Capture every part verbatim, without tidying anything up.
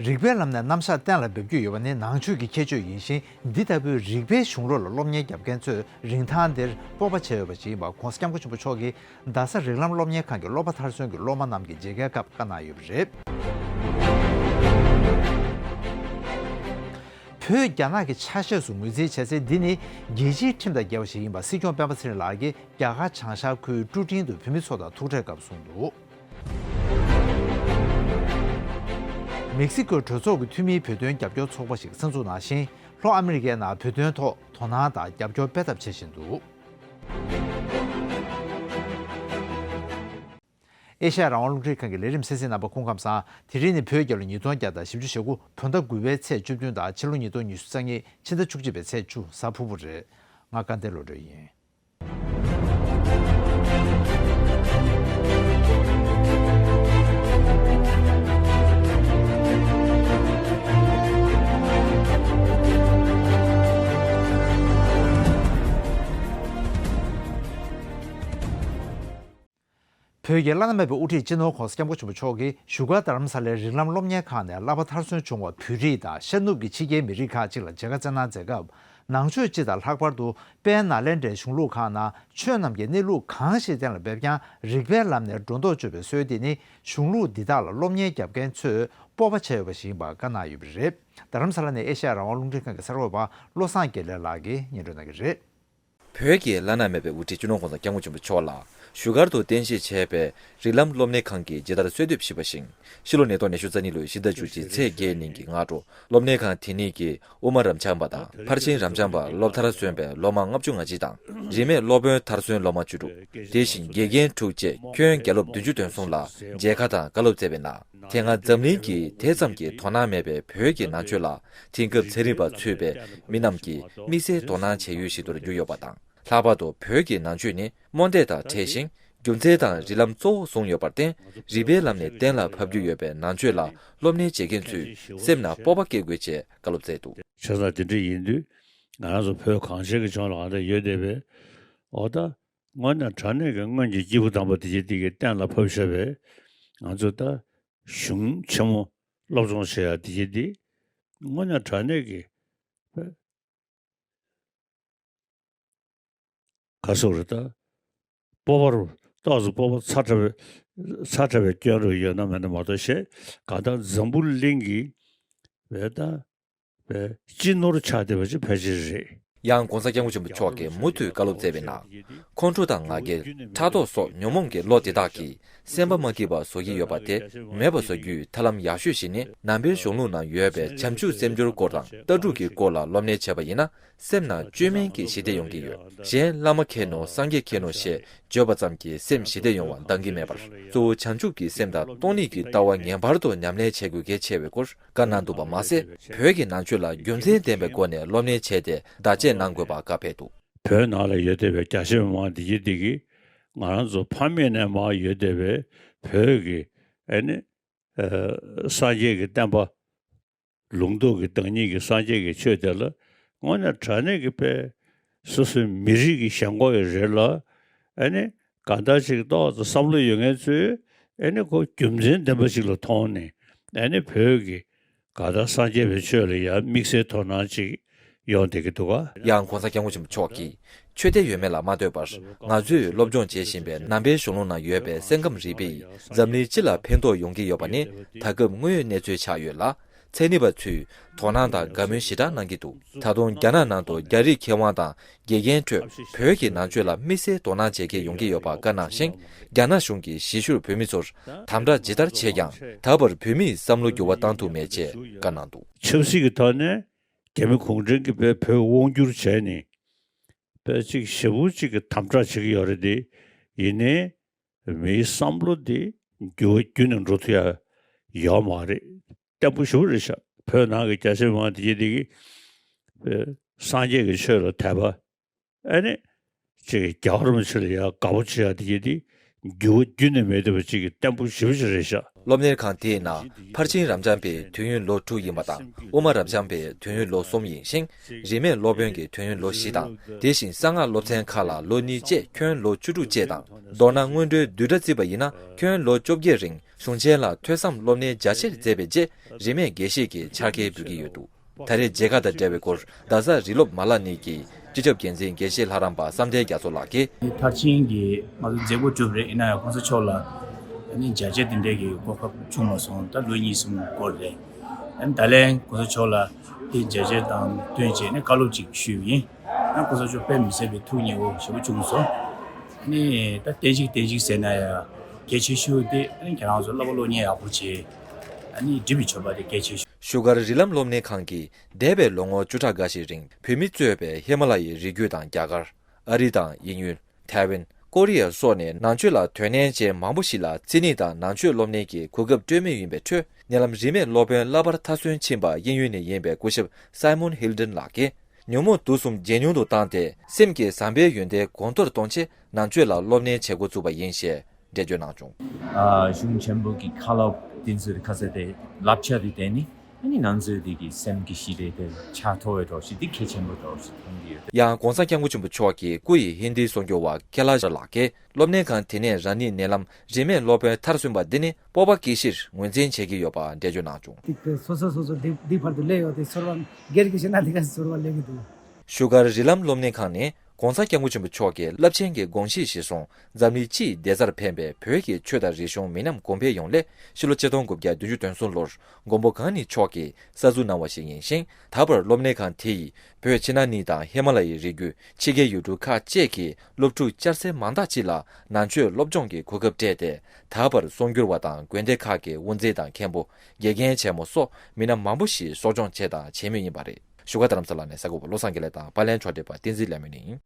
རིག་པའི་ལམ་ནས་རྣམ་གཞག་གཏན་ལ་འབེབས་རྒྱུ་ཡོད་པ་ནི་ནང་ཆོས་ཀྱི་ཁྱད་ཆོས་ཡིན་ཞིང་། འདི་ལྟ་བུའི་རིག་པའི་གཞུང་ལུགས་ལ་སློབ་གཉེར་བརྒྱབ་མཁན་ཚོས་རིན་ཐང་འདིར་སྤོབས་པ་བྱས་ཡོད་པ་ཞིག་ཡིན་པ་༸གོང་ས་༸སྐྱབས་མགོན་ཆེན་པོ་མཆོག་གིས་རྡ་ས་རིགས་ལམ་སློབ་གཉེར་ཁང་གི་སློབ་མ་མཐར་སོན་གྱི་སློབ་མ་རྣམས་ཀྱི་མཇལ་ཁའི་སྐབས་བཀའ་གནང་ཡོད་པ་རེད། བོད་རྒྱ་ནག་གི་ཆ་ཤས་སུ་ངོས་འཛིན་བྱེད་སའི་འདི་ནི་རྒྱལ་སྤྱིའི་ཁྲིམས་དང་འགལ་བ་ཞིག་ཡིན་པ་སྲིད་སྐྱོང་སྤེན་པ་ཚེ་རིང་ལགས་ཀྱིས་རྒྱ་གར་བྱང་ཤར་ཁུལ་ཀྲུ་ཀྲིང་དུ་བོད་མི་ཚོ་དང་ཐུག་འཕྲད་སྐབས་གསུངས་འདུག་མེག་སི་ཀོའི་གྲོས་ཚོགས་ཀྱི་འཐུས་མིའི་བོད་དོན་རྒྱབ་སྐྱོར་ཚོགས་པ་ཞིག་གསར་འཛུགས་གནང་ཞིང་། ལྷོ་ཨ་མི་རི་ཀའི་ནང་བོད་དོན་ཐོག་དོ་སྣང་དང་རྒྱབ་སྐྱོར་སྤེལ་ཐབས་བྱེད་བཞིན་འདུག་ཨེ་ཤ་ཡ་རང་དབང་རླུང་འཕྲིན་ཁང་གི་ལས་རིམ་གསན་གཟིགས་རྣམ་པ་སྐུ་ཁམས་བཟང་། དེ་རིང་ནི་བོད་རྒྱལ་ལོ་ཉིས་སྟོང་བརྒྱ་དང་བཞི་བཅུ་ཞེ་དགུ་བོད་ཟླ་དགུ་པའི་ཚེས་བཅུ་བདུན་དང་ཕྱི་ལོ་ཉིས་སྟོང་ཉི་ཤུ་རྩ་གཉིས་ཕྱི་ཟླ་བཅུ་གཅིག་པའི་ཚེས་བཅུ་གཟའ་ཕུར་བུ་རེད། ང་སྐལ་ལྡན་བློ་གྲོས་ཡིན། བོད་ཀྱི་བླ་ན་མེད་པའི་དབུ་ཁྲིད་སྤྱི་ནོར་༸གོང་ས་༸སྐྱབས་མགོན་ཆེན་པོ་མཆོག་གིས་བཞུགས་སྒར་རྡ་རམ་ས་ལའི་རིགས་ལམ་སློབ་གཉེར་ཁང་ནས་བསླབ་པ་མཐར་སོན་བྱུང་བ་བོད་རིགས་དང་ཤར་ནུབ་ཀྱི་ཕྱི་རྒྱལ་མི་རིགས་ཁག་ཅིག་ལ་མཇལ་ཁ་བསྩལ་གནང་མཛད་སྐབས། ནང་ཆོས་སྤྱི་དང་ལྷག་པར་དུ་དཔལ་ནཱ་ལེནྡྲའི་གཞུང་ལུགས་ཁག་ནང་ཆོས་རྣམས་ཀྱི་གནས་ལུགས་གང་ཞིག་གཏན་ལ་འབེབས་ཀྱང་། རིགས་པའི་ལམ་ནས་སྒྲོ་འདོགས་གཅོད་པའི་སྲོལ་འདི་ནི་གཞུང་ལུགས་འདི་དག་ལ་སློབ་གཉེར་བརྒྱབ་མཁན་ཚོས་སྤོབས་པ་བྱས་ཡོད་པ་ཞིག་ཡིན་པ་བཀའ་གནང་ཡོད་པ་རེད། རྡ་རམ་ས་ལ་ནས་ཨེ་ཤ་ཡ་རང་དབང་རླུང་འཕྲིན་ཁང་གི་གསར་འགོད་པ་བློ་བཟང་དགེ་ལེགས་ལགས་ཀྱིས་སྙན་སྒྲོན་གནང་གི་རེད། བོད་ཀྱི་བླ་ན་མེད་པའི་དབུ་ཁྲིད་སྤྱི་ནོར་༸གོང་ས་༸སྐྱབས་མགོན་ཆེན་པོ་མཆོག་ལ་བཞུགས་སྒར་དུ་རྟེན་གཞི་བྱས་པའི་རིགས་ལམ་སློབ་གཉེར་ཁང་གིས་ཇི་ལྟར་གསོལ་འདེབས་ཞུས་པ་བཞིན། ཕྱི་ལོ་ཉིས་སྟོང་ཉི་ཤུ་རྩ་གཉིས་ལོའི་ཕྱི་ཟླ་བཅུ་གཅིག་ཚེས་བརྒྱད་ཉིན་གྱི་སྔ་དྲོ་སློབ་གཉེར་ཁང་དེ་ཉིད་ཀྱི་དབུ་མ་རབ་འབྱམས་པ་དང་ཕར་ཕྱིན་རབ་འབྱམས་པ་སློབ་མཐར་སོན་པའི་སློབ་མ་ལྔ་བཅུ་ང་གཅིག་དང་། རིས་མེད་སློབ་དཔོན་མཐར་སོན་སློབ་མ་བཅུ་དྲུག་དེ་བཞིན་དགེ་རྒན་དྲུག་བཅས་ཁྱོན་བརྒྱ་སློབ་བདུན་ཅུ་དོན་གསུམ་ལ་མཇལ་ཁ་དང་བཀའ་སློབ་སྩལ་བའི་ནང་། དེ་སྔ་འཛམ་གླིང་གིས་དེ་ཙམ་གྱིས་དོ་སྣང་མེད་པའི་བོད་ཀྱི་ནང་ཆོས་ལ། དེང་སྐབས་ཚན་རིག་པ་ཚུད་པའི་མི་རྣམས་ཀྱིས་དམིགས་བསལ་དོ་སྣང་བྱེད་ཡུལ་ཞིག་ཏུ་གྱུར་ཡོད་པ་དང་། ལྷག་པར་དུ་བོད་ཀྱི་ནང་ཆོས་ནི་རྨོངས་དད་དང་བྲལ་ཞིང་། རྒྱུ་མཚན་དང་རིགས་ལམ་གཙོ་བོར་བཟུང་ཡོད་པར་བརྟེན། རིགས་པའི་ལམ་ནས་གཏན་ལ་ཕབ་རྒྱུ་ཡོད་པའི་ནང་ཆོས་ལ་སློབ་གཉེར་བྱེད་མཁན་ཚོས་སེམས་ནང་སྤོབས་པ་སྐྱེ་དགོས་ཅེས་བཀའ་སློབ་སྩལ་འདུག་བྱས་ཙང་དེ་འདྲ་ཡིན་དུས། ང་རང་ཚོ་བོད་གངས་ཅན་གྱི་ལྗོངས་ལ་ང་ཚོ་ཡོད་བསྡད་པའི། འོ་ད། དངོས་གནས་དྲང་གནས་ཀྱི་སྔོན་གྱི་སྐྱེས་བུ་དམ་པ་དེ་གྱད་དེ་གིས་གཏན་ལ་ཕབ་བཞག་པའི། ང་ཚོ་ད། གཞུང་ཆེན་མོ་སློབ་སྦྱོང་བྱེད་ཡ་དེ་གྱད་དེ། དངོས་གནས་དྲང་གནས་ཀྱི། ག་སོག་རེད་ད། སྤོབས་པ་རུ་ཏོག་ཙམ་སྤོབས་པ་ཚ་དྲགས་པའི་ཚ་དྲགས་པའི་སྐྱོན་རུ་ཡོད་ན་མེད་ན་མ་གཏོགས་ཤེས་གང་ལྟར་འཛམ་བུ་གླིང་གི་བས་ད་བས་སྤྱི་ནོར་ཆགས་བསྡད་པ་ཅིག་ཕལ་ཆེར་རེད། ཡང་༸གོང་ས་༸སྐྱབས་མགོན་ཆེན་པོ་མཆོག་གིས་མུ་མཐུད་བཀའ་སློབ་སྩལ་བའི་ནང་། ཁོང་ཁྲོ་དང་ང་རྒྱལ། ཕྲག་དོག་སོགས་ཉོན་མོངས་ཀྱི་བློ་དེ་དག་གིས་སེམས་པ་མ་སྐྱིད་པ་བཟོ་གི་ཡོད་པ་དེ་མེད་པ་བཟོ་རྒྱུའི་ཐབས་ལམ་ཡག་ཤོས་ཤིག་ནི་ནང་པའི་གཞུང་ལུགས་ནང་ཡོད་པའི་བྱང་ཆུབ་སེམས་སྦྱོར་སྐོར་དང་ལྟ་གྲུབ་ཀྱི་སྐོར་ལ་སློབ་གཉེར་བྱས་པ་ཡིན་ན། སེམས་ནང་བཅོས་མིན་གྱི་ཞི་བདེ་ཡོང་གི་ཡོད། གཞན་བླ་མ་མཁྱེན་ནོ་སངས་རྒྱས་མཁྱེན་ནོ་ཞེས་བརྗོད་པ་ཙམ་གྱིས་སེམས་ཞི་བདེ་ཡོང་བ་འདང་གི་མེད་པར། གཙོ་བོ་བྱང་ཆུབ་ཀྱི་སེམས་དང་སྟོང་ཉིད་ཀྱི་ལྟ་བ་ངེས་པར་དུ་ཉམས་ལེན་བྱེད་དགོས་གལ་ཆེ་བའི་སྐོར་བཀའ་གནང་འདུག་པ་མ་ཟད། བོད་ཀྱི་ནང་ཆོས་ལ་རྒྱུ་མཚན་ལྡན་པའི་སྒོ་ནས་སློབ་གཉེར་བྱས་ཏེ་བརྡ་ཆད་གནང་དགོས་པ་བཀའ་ཕེབས་འདུག་བོད་ནང་ལ་ཡོད་བསྡད་པའི་རྒྱ་ཆེ་མི་མང་འདི་གྱད་འདི་གིས་ང་རང་ཚོ་ཕ་མེས་ནས་མར་ཡོད་བསྡད་པའི་བོད་ཀྱི་ཨ་ནི་སངས་རྒྱས་ཀྱི་བསྟན་པ། ལུང་རྟོགས་ཀྱི་བདག་ཉིད་ཀྱི་སངས་རྒྱས་ཀྱི་ཆོས་དེ་ལ་དངོས་གནས་དྲང་གནས་ཀྱི་དཔེ་སོ་སོའི་མི་རིགས་ཀྱི་ཞེན་ཁོག་ཡི་རེད་ལ། ཨ་ནི་གང་ལྟར་ཅིག་ཏོག་ཙམ་བསམ་བློ་ཡོད་མཁན་ཚོས་ཨ་ནི་ཁོ་རྒྱུ་མཚན་ལྡན་པ་ཅིག་ལ་མཐོང་ནས་ཨ་ནི་བོད་ཀྱི་གང་ལྟར་སངས་རྒྱས་པའི་ཆོས་ལ་ཡང་དམིགས་བསལ་དོ་སྣང་ཅིག་ཡོང་བསྡད་ཀྱི་འདུག་ག་ཡང་༸གོང་ས་༸སྐྱབས་མགོན་ཆེན་པོ་མཆོག་གིས་ཆོས་དད་ཡོད་མེད་ལ་མ་ལྟོས་པར་ང་ཚོས་སློབ་སྦྱོང་བྱེད་བཞིན་པའི་ནང་པའི་གཞུང་ལུགས་ནང་ཡོད་པའི་སེམས་ཁམས་རིག་པ་ཡིས་འཛམ་གླིང་སྤྱི་ལ་ཕན་ཐོགས་ཡོང་གི་ཡོད་པ་ནི་ད་སྐབས་དངོས་ཡོད་གནས་ཚུལ་ཆགས་ཡོད་ལ། ཚན་རིག་པ་ཚོས་དོ་སྣང་དང་དགའ་མོས་ཞེ་དྲག་གནང་གི་འདུག་ད་དུང་རྒྱ་ནག་ནང་དུ་རྒྱ་རིགས་མཁས་དབང་དང་དགེ་རྒན་ཁྲོད་བོད་ཀྱི་ནང་ཆོས་ལ་དམིགས་བསལ་དོ་སྣང་བྱེད་མཁན་ཡོང་གི་ཡོད་པ་བཀའ་གནང་ཞིང་། རྒྱ་ནག་གཞུང་གིས་གཞིས་བཞུགས་བོད་མི་ཚོར་དམ་དྲག་ཇི་ལྟར་བྱས་ཀྱང་ད་བར་བོད་མིས་བསམ་བློ་འགྱུར་བ་བཏང་ཐུབ་མེད་ཅེས་བཀའ་གནང་འདུག་ཆབ་སྲིད་ཀྱི་ཐོག་ནས་རྒྱ་མི་གུང་ཁྲན་གྱིས་བོད་དབང་བསྒྱུར་བྱས་ནས་བོད་ཅིག་ཞེ་པོ་ཅིག་གི་དམ་དྲག་བྱེད་ཀྱི་ཡོད་རེད་དེ། ཡིན་ནའི་མིའི་བསམ་བློ་དེ་འགྱུར་བ་བརྒྱུད་ནས་འགྲོ་ཐུབ་ཡ་ཡོད་མ་རེད། བརྟན་པོ་ཞེ་པོ་རེད་ཤག་བོད་ནང་གི་རྒྱ་ཆེ་མང་དེ་གྱད་དེ་གིས་སངས་རྒྱས་ཀྱི་ཆོས་ལ་དད་པ། ཨ་ནི་ཅིག་རྒྱལ་བ་རིན་པོ་ཆེ་ལ་ཡ་དགའ་པོ་བྱེད་ཡ་དེ་གྱད་དེ་འགྱུར་བ་བརྒྱུད་ནས་མེད་བསྡད་པ་ཅིག་གི་བརྟན་པོ་ཞེ་པོ་ཅིག་རེད་ཤག་སློབ་གཉེར་ཁང་དེའི་ནང་ཕར་ཕྱིན་རབ་འབྱམས་པའི་དུས་ཡུན་ལོ་དྲུག་ཡིན་པ་དང་། དབུ་མ་རབ་འབྱམས་པའི་དུས་ཡུན་ལོ་གསུམ་ཡིན་ཞིང་། རིས་མེད་སློབ་དཔོན་གྱི་དུས་ཡུན་ལོ་བཞི་དང་། དེ་བཞིན་གསང་སྔགས་སློབ་ཚན་ཁག་ལ་ལོ་གཉིས་བཅས་ཁྱོན་ལོ་བཅུ་དྲུག་བཅས་དང་། མདོར་ན་སྔོན་འགྲོའི་བསྡུས་གྲྭ་བརྩིས་པ་ཡིན་ན་ཁྱོན་ལོ་བཅོ་བརྒྱད་རིང་ གཞུང་ཆེན་ལ་ཐོས་བསམ་སློབ་གཉེར་རྒྱ་ཆེར་མཛད་པའི་རྗེས་རིས་མེད་དགེ་བཤེས་ཀྱི་ཕྱག་འཁྱེར་ཕུལ་གྱི་ཡོད་འདུག་ད་རེས་མཇལ་ཁ་དང་འབྲེལ་བའི་སྐོར་རྡ་ས་རིགས་སློབ་མ་ལག་གཉིས་ཀྱི་སྤྱི་ཁྱབ་འགན་འཛིན་དགེ་བཤེས་ལྷ་རམས་པ་བསམ་གཏན་རྒྱ་མཚོ་ལགས་ཀྱིས། མཐར་ཕྱིན་གྱི་ང་ཚོ་མཛད་སྒོ་གྲུབ་རེད། ཡིན་ན་ཡང་གོང་ས་མཆོག་ལ་ཨ་ནི་མཇལ་ཆ་དེ་འདྲས་ཀྱི་གོ་སྐབས་བྱུང་མ་སོང་། ད་ལོ་གཉིས་གསུམ་འགོར་རེད། ཨ་ནི་ད་ལན་གོང་ས་མཆོག་ལ་དེ་མཇལ་ཆ་དང་བསྟུན་བྱས་ནས་བཀའ་སློབ་ཅིག་ཞུས་པ་ཡིན། ཨ་གོང་ས་མཆོག་དཔེ་མི་སྲིད་པའི་ཐུགས་མཉེས་པོ་ཞེ་པོ་བྱུང་སོང་། ཨ་ནི་ད་བསྟན་བཤིག་བསྟན་བཤིག་ཟེར་ན་ཡང་གལ་ཆེ་ཤོས་དེ་ཨ་ནི་ཁྱེད་རང་ཚོ་བསླབ་པ་སློབ་གཉེར་ཡག་པོ་བྱས། ཨ་ནི་འབྲི་བའི་མཆོད་པ་དེ་གལ་ཆེ་ཤོས། བཞུགས་སྒར་རིགས་ལམ་སློབ་གཉེར་ཁང་གིས་འདས་པའི་ལོ་ངོ་བཅུ་ཕྲག་འགའ་ཞིག་རིང་བོད་མི་གཙོས་པའི་ཧི་མ་ལ་ཡའི་རི་རྒྱུད་དང་རྒྱ་གར། ཨ་རི་དང་དབྱིན་ཡུལ། ཐའེ་ཝན། ཀོ་རི་ཡ་སོགས་ནས་ནང་ཆོས་ལ་དོ་ནན་ཅན་མང་པོ་ཞིག་ལ་རྩིས་ནི་དང་ནང་ཆོས་སློབ་གཉེར་གྱི་གོ་སྐབས་སྤྲོད་མུས་ཡིན་པའི་ཁྲོད། ཉེ་ལམ་རིས་མེད་སློབ་དཔོན་བསླབ་པར་མཐར་སོན་ཕྱིན་པ་དབྱིན་ཡུལ་ནས་ཡིན་པའི་སྐུ་ཞབས་སའི་མོན་ཧིལ་ཏོན་ལགས་ཀྱིས། ཉོན་མོངས་དུག་གསུམ་ཇེ་ཉུང་དུ་བཏང་སྟེ། སེམས་ཀྱི་བསམ་པའི་ཡོན་ཏན་གོང་མཐོར་གཏོང་ཆེད་ནང་ཆོས་ལ་སློབ་གཉེར་བྱེད་འགོ་བཙུགས་པ་ཡིན་ཞེས་འགྲེལ་བརྗོད་གནང་བྱུང་། ཨ། གཞུང་ཆེན་པོ་གི་བཀའ་སློབ་དེ་ཚོའི་ཁ་ཚ་དེ་བསླབ་བྱ་དེ་བསྟན་ནི། ཨ་ནི་ང་ཚོའི་འདི་གི་སེམས་ཀྱི་ཞི་བདེ་དེ་ཆགས་ཐུབ་པའི་འདྲ་ཞིག་འདི་གལ་ཆེན་པོ་འདྲ་ཞིག་མཐོང་གི་ཡོད། ཡང་༧གོང་ས་༧སྐྱབས་མགོན་ཆེན་པོ་མཆོག་གིས་སྐུ་ཡི་ཧིན་དིའི་གསུང་སྒྱུར་བ་ཀེ་ལ་ཤ་ལགས་ཀྱིས་སློབ་གཉེར་ཁང་དེ་ནས་རང་ཉིད་ཉེ་ལམ་རིས་མེད་སློབ་དཔོན་མཐར་སོན་པ་འདི་ནི་སྤོབས་པ་སྐྱེ་གཞིར་ངོས་འཛིན་བྱེད་ཀྱི་ཡོད་པ་འགྲེལ་བརྗོད་གནང་བྱུང་། ཏིག་ཏེ་སོ་སོ་སོ་སོ་འདི་འདི་བར་དུ་སླེབས་ཡོད་དེ་ཚོར་བ་སྒེར་གྱི་ཤེས་ན་འདི་ག་ཚོར་བ་སླེབས་ཀྱི་འདུག། བཞུགས་སྒར་རིགས་ལམ་སློབ་གཉེར་ཁང་ནས་༧གོང་ས་༧སྐྱབས་མགོན་ཆེན་པོ་མཆོག་གི་རླབས་ཆེན་གྱི་དགོངས་གཞི་གཞིར་བཟུང་འཛམ་གླིང་སྤྱིའི་བདེ་རྩར་ཕན་པའི་བོད་ཀྱི་ཆོས་དང་རིག་གཞུང་མི་ཉམས་གོང་འཕེལ་ཡོང་སླད་ཕྱི་ལོ་ཆིག་སྟོང་དགུ་བརྒྱ་བདུན་ཅུ་དོན་གསུམ་ལོར་མགོན་པོ་གང་ཉིད་མཆོག་གིས་གསར་འཛུགས་གནང་བ་ཞིག་ཡིན་ཞིང་། ད་བར་སློབ་གཉེར་ཁང་དེ་ཡིས་བོད་ཕྱི་ནང་གཉིས་དང་ཧི་མ་ལ་ཡའི་རི་རྒྱུད་ཕྱི་རྒྱལ་ཡུལ་གྲུ་ཁག་བཅས་ཀྱི་སློབ་ཕྲུག་བསྐྱར་སེང་མང་དག་ཅིག་ལ་ནང་ཆོས་སློབ་སྦྱོང་གི་གོ་སྐབས་སྤྲད་དེ། ད་བར་གསུང་སྒྱུར་བ་དང་དགོན་སྡེ་ཁག་གི་དབུ་མཛད་དང་མཁན་པོ། དགེ་རྒན་ཆེན་མོ་སོགས་མི་སྣ་མང་པོ་ཞིག་གསོ་སྐྱོང་བྱས་དང་བྱེད་མུས་ཡིན་པ་རེད། བཞུགས་སྒར་རྡ་རམ་ས་ལ་ནས་གསར་འགོད་པ་བློ་བཟང་དགེ་ལེགས་དང་པར་ལེན་ཕྱོགས་སྒྲིག་པ་བསྟན་འཛིན་ལྷ་མོ་ཡིན།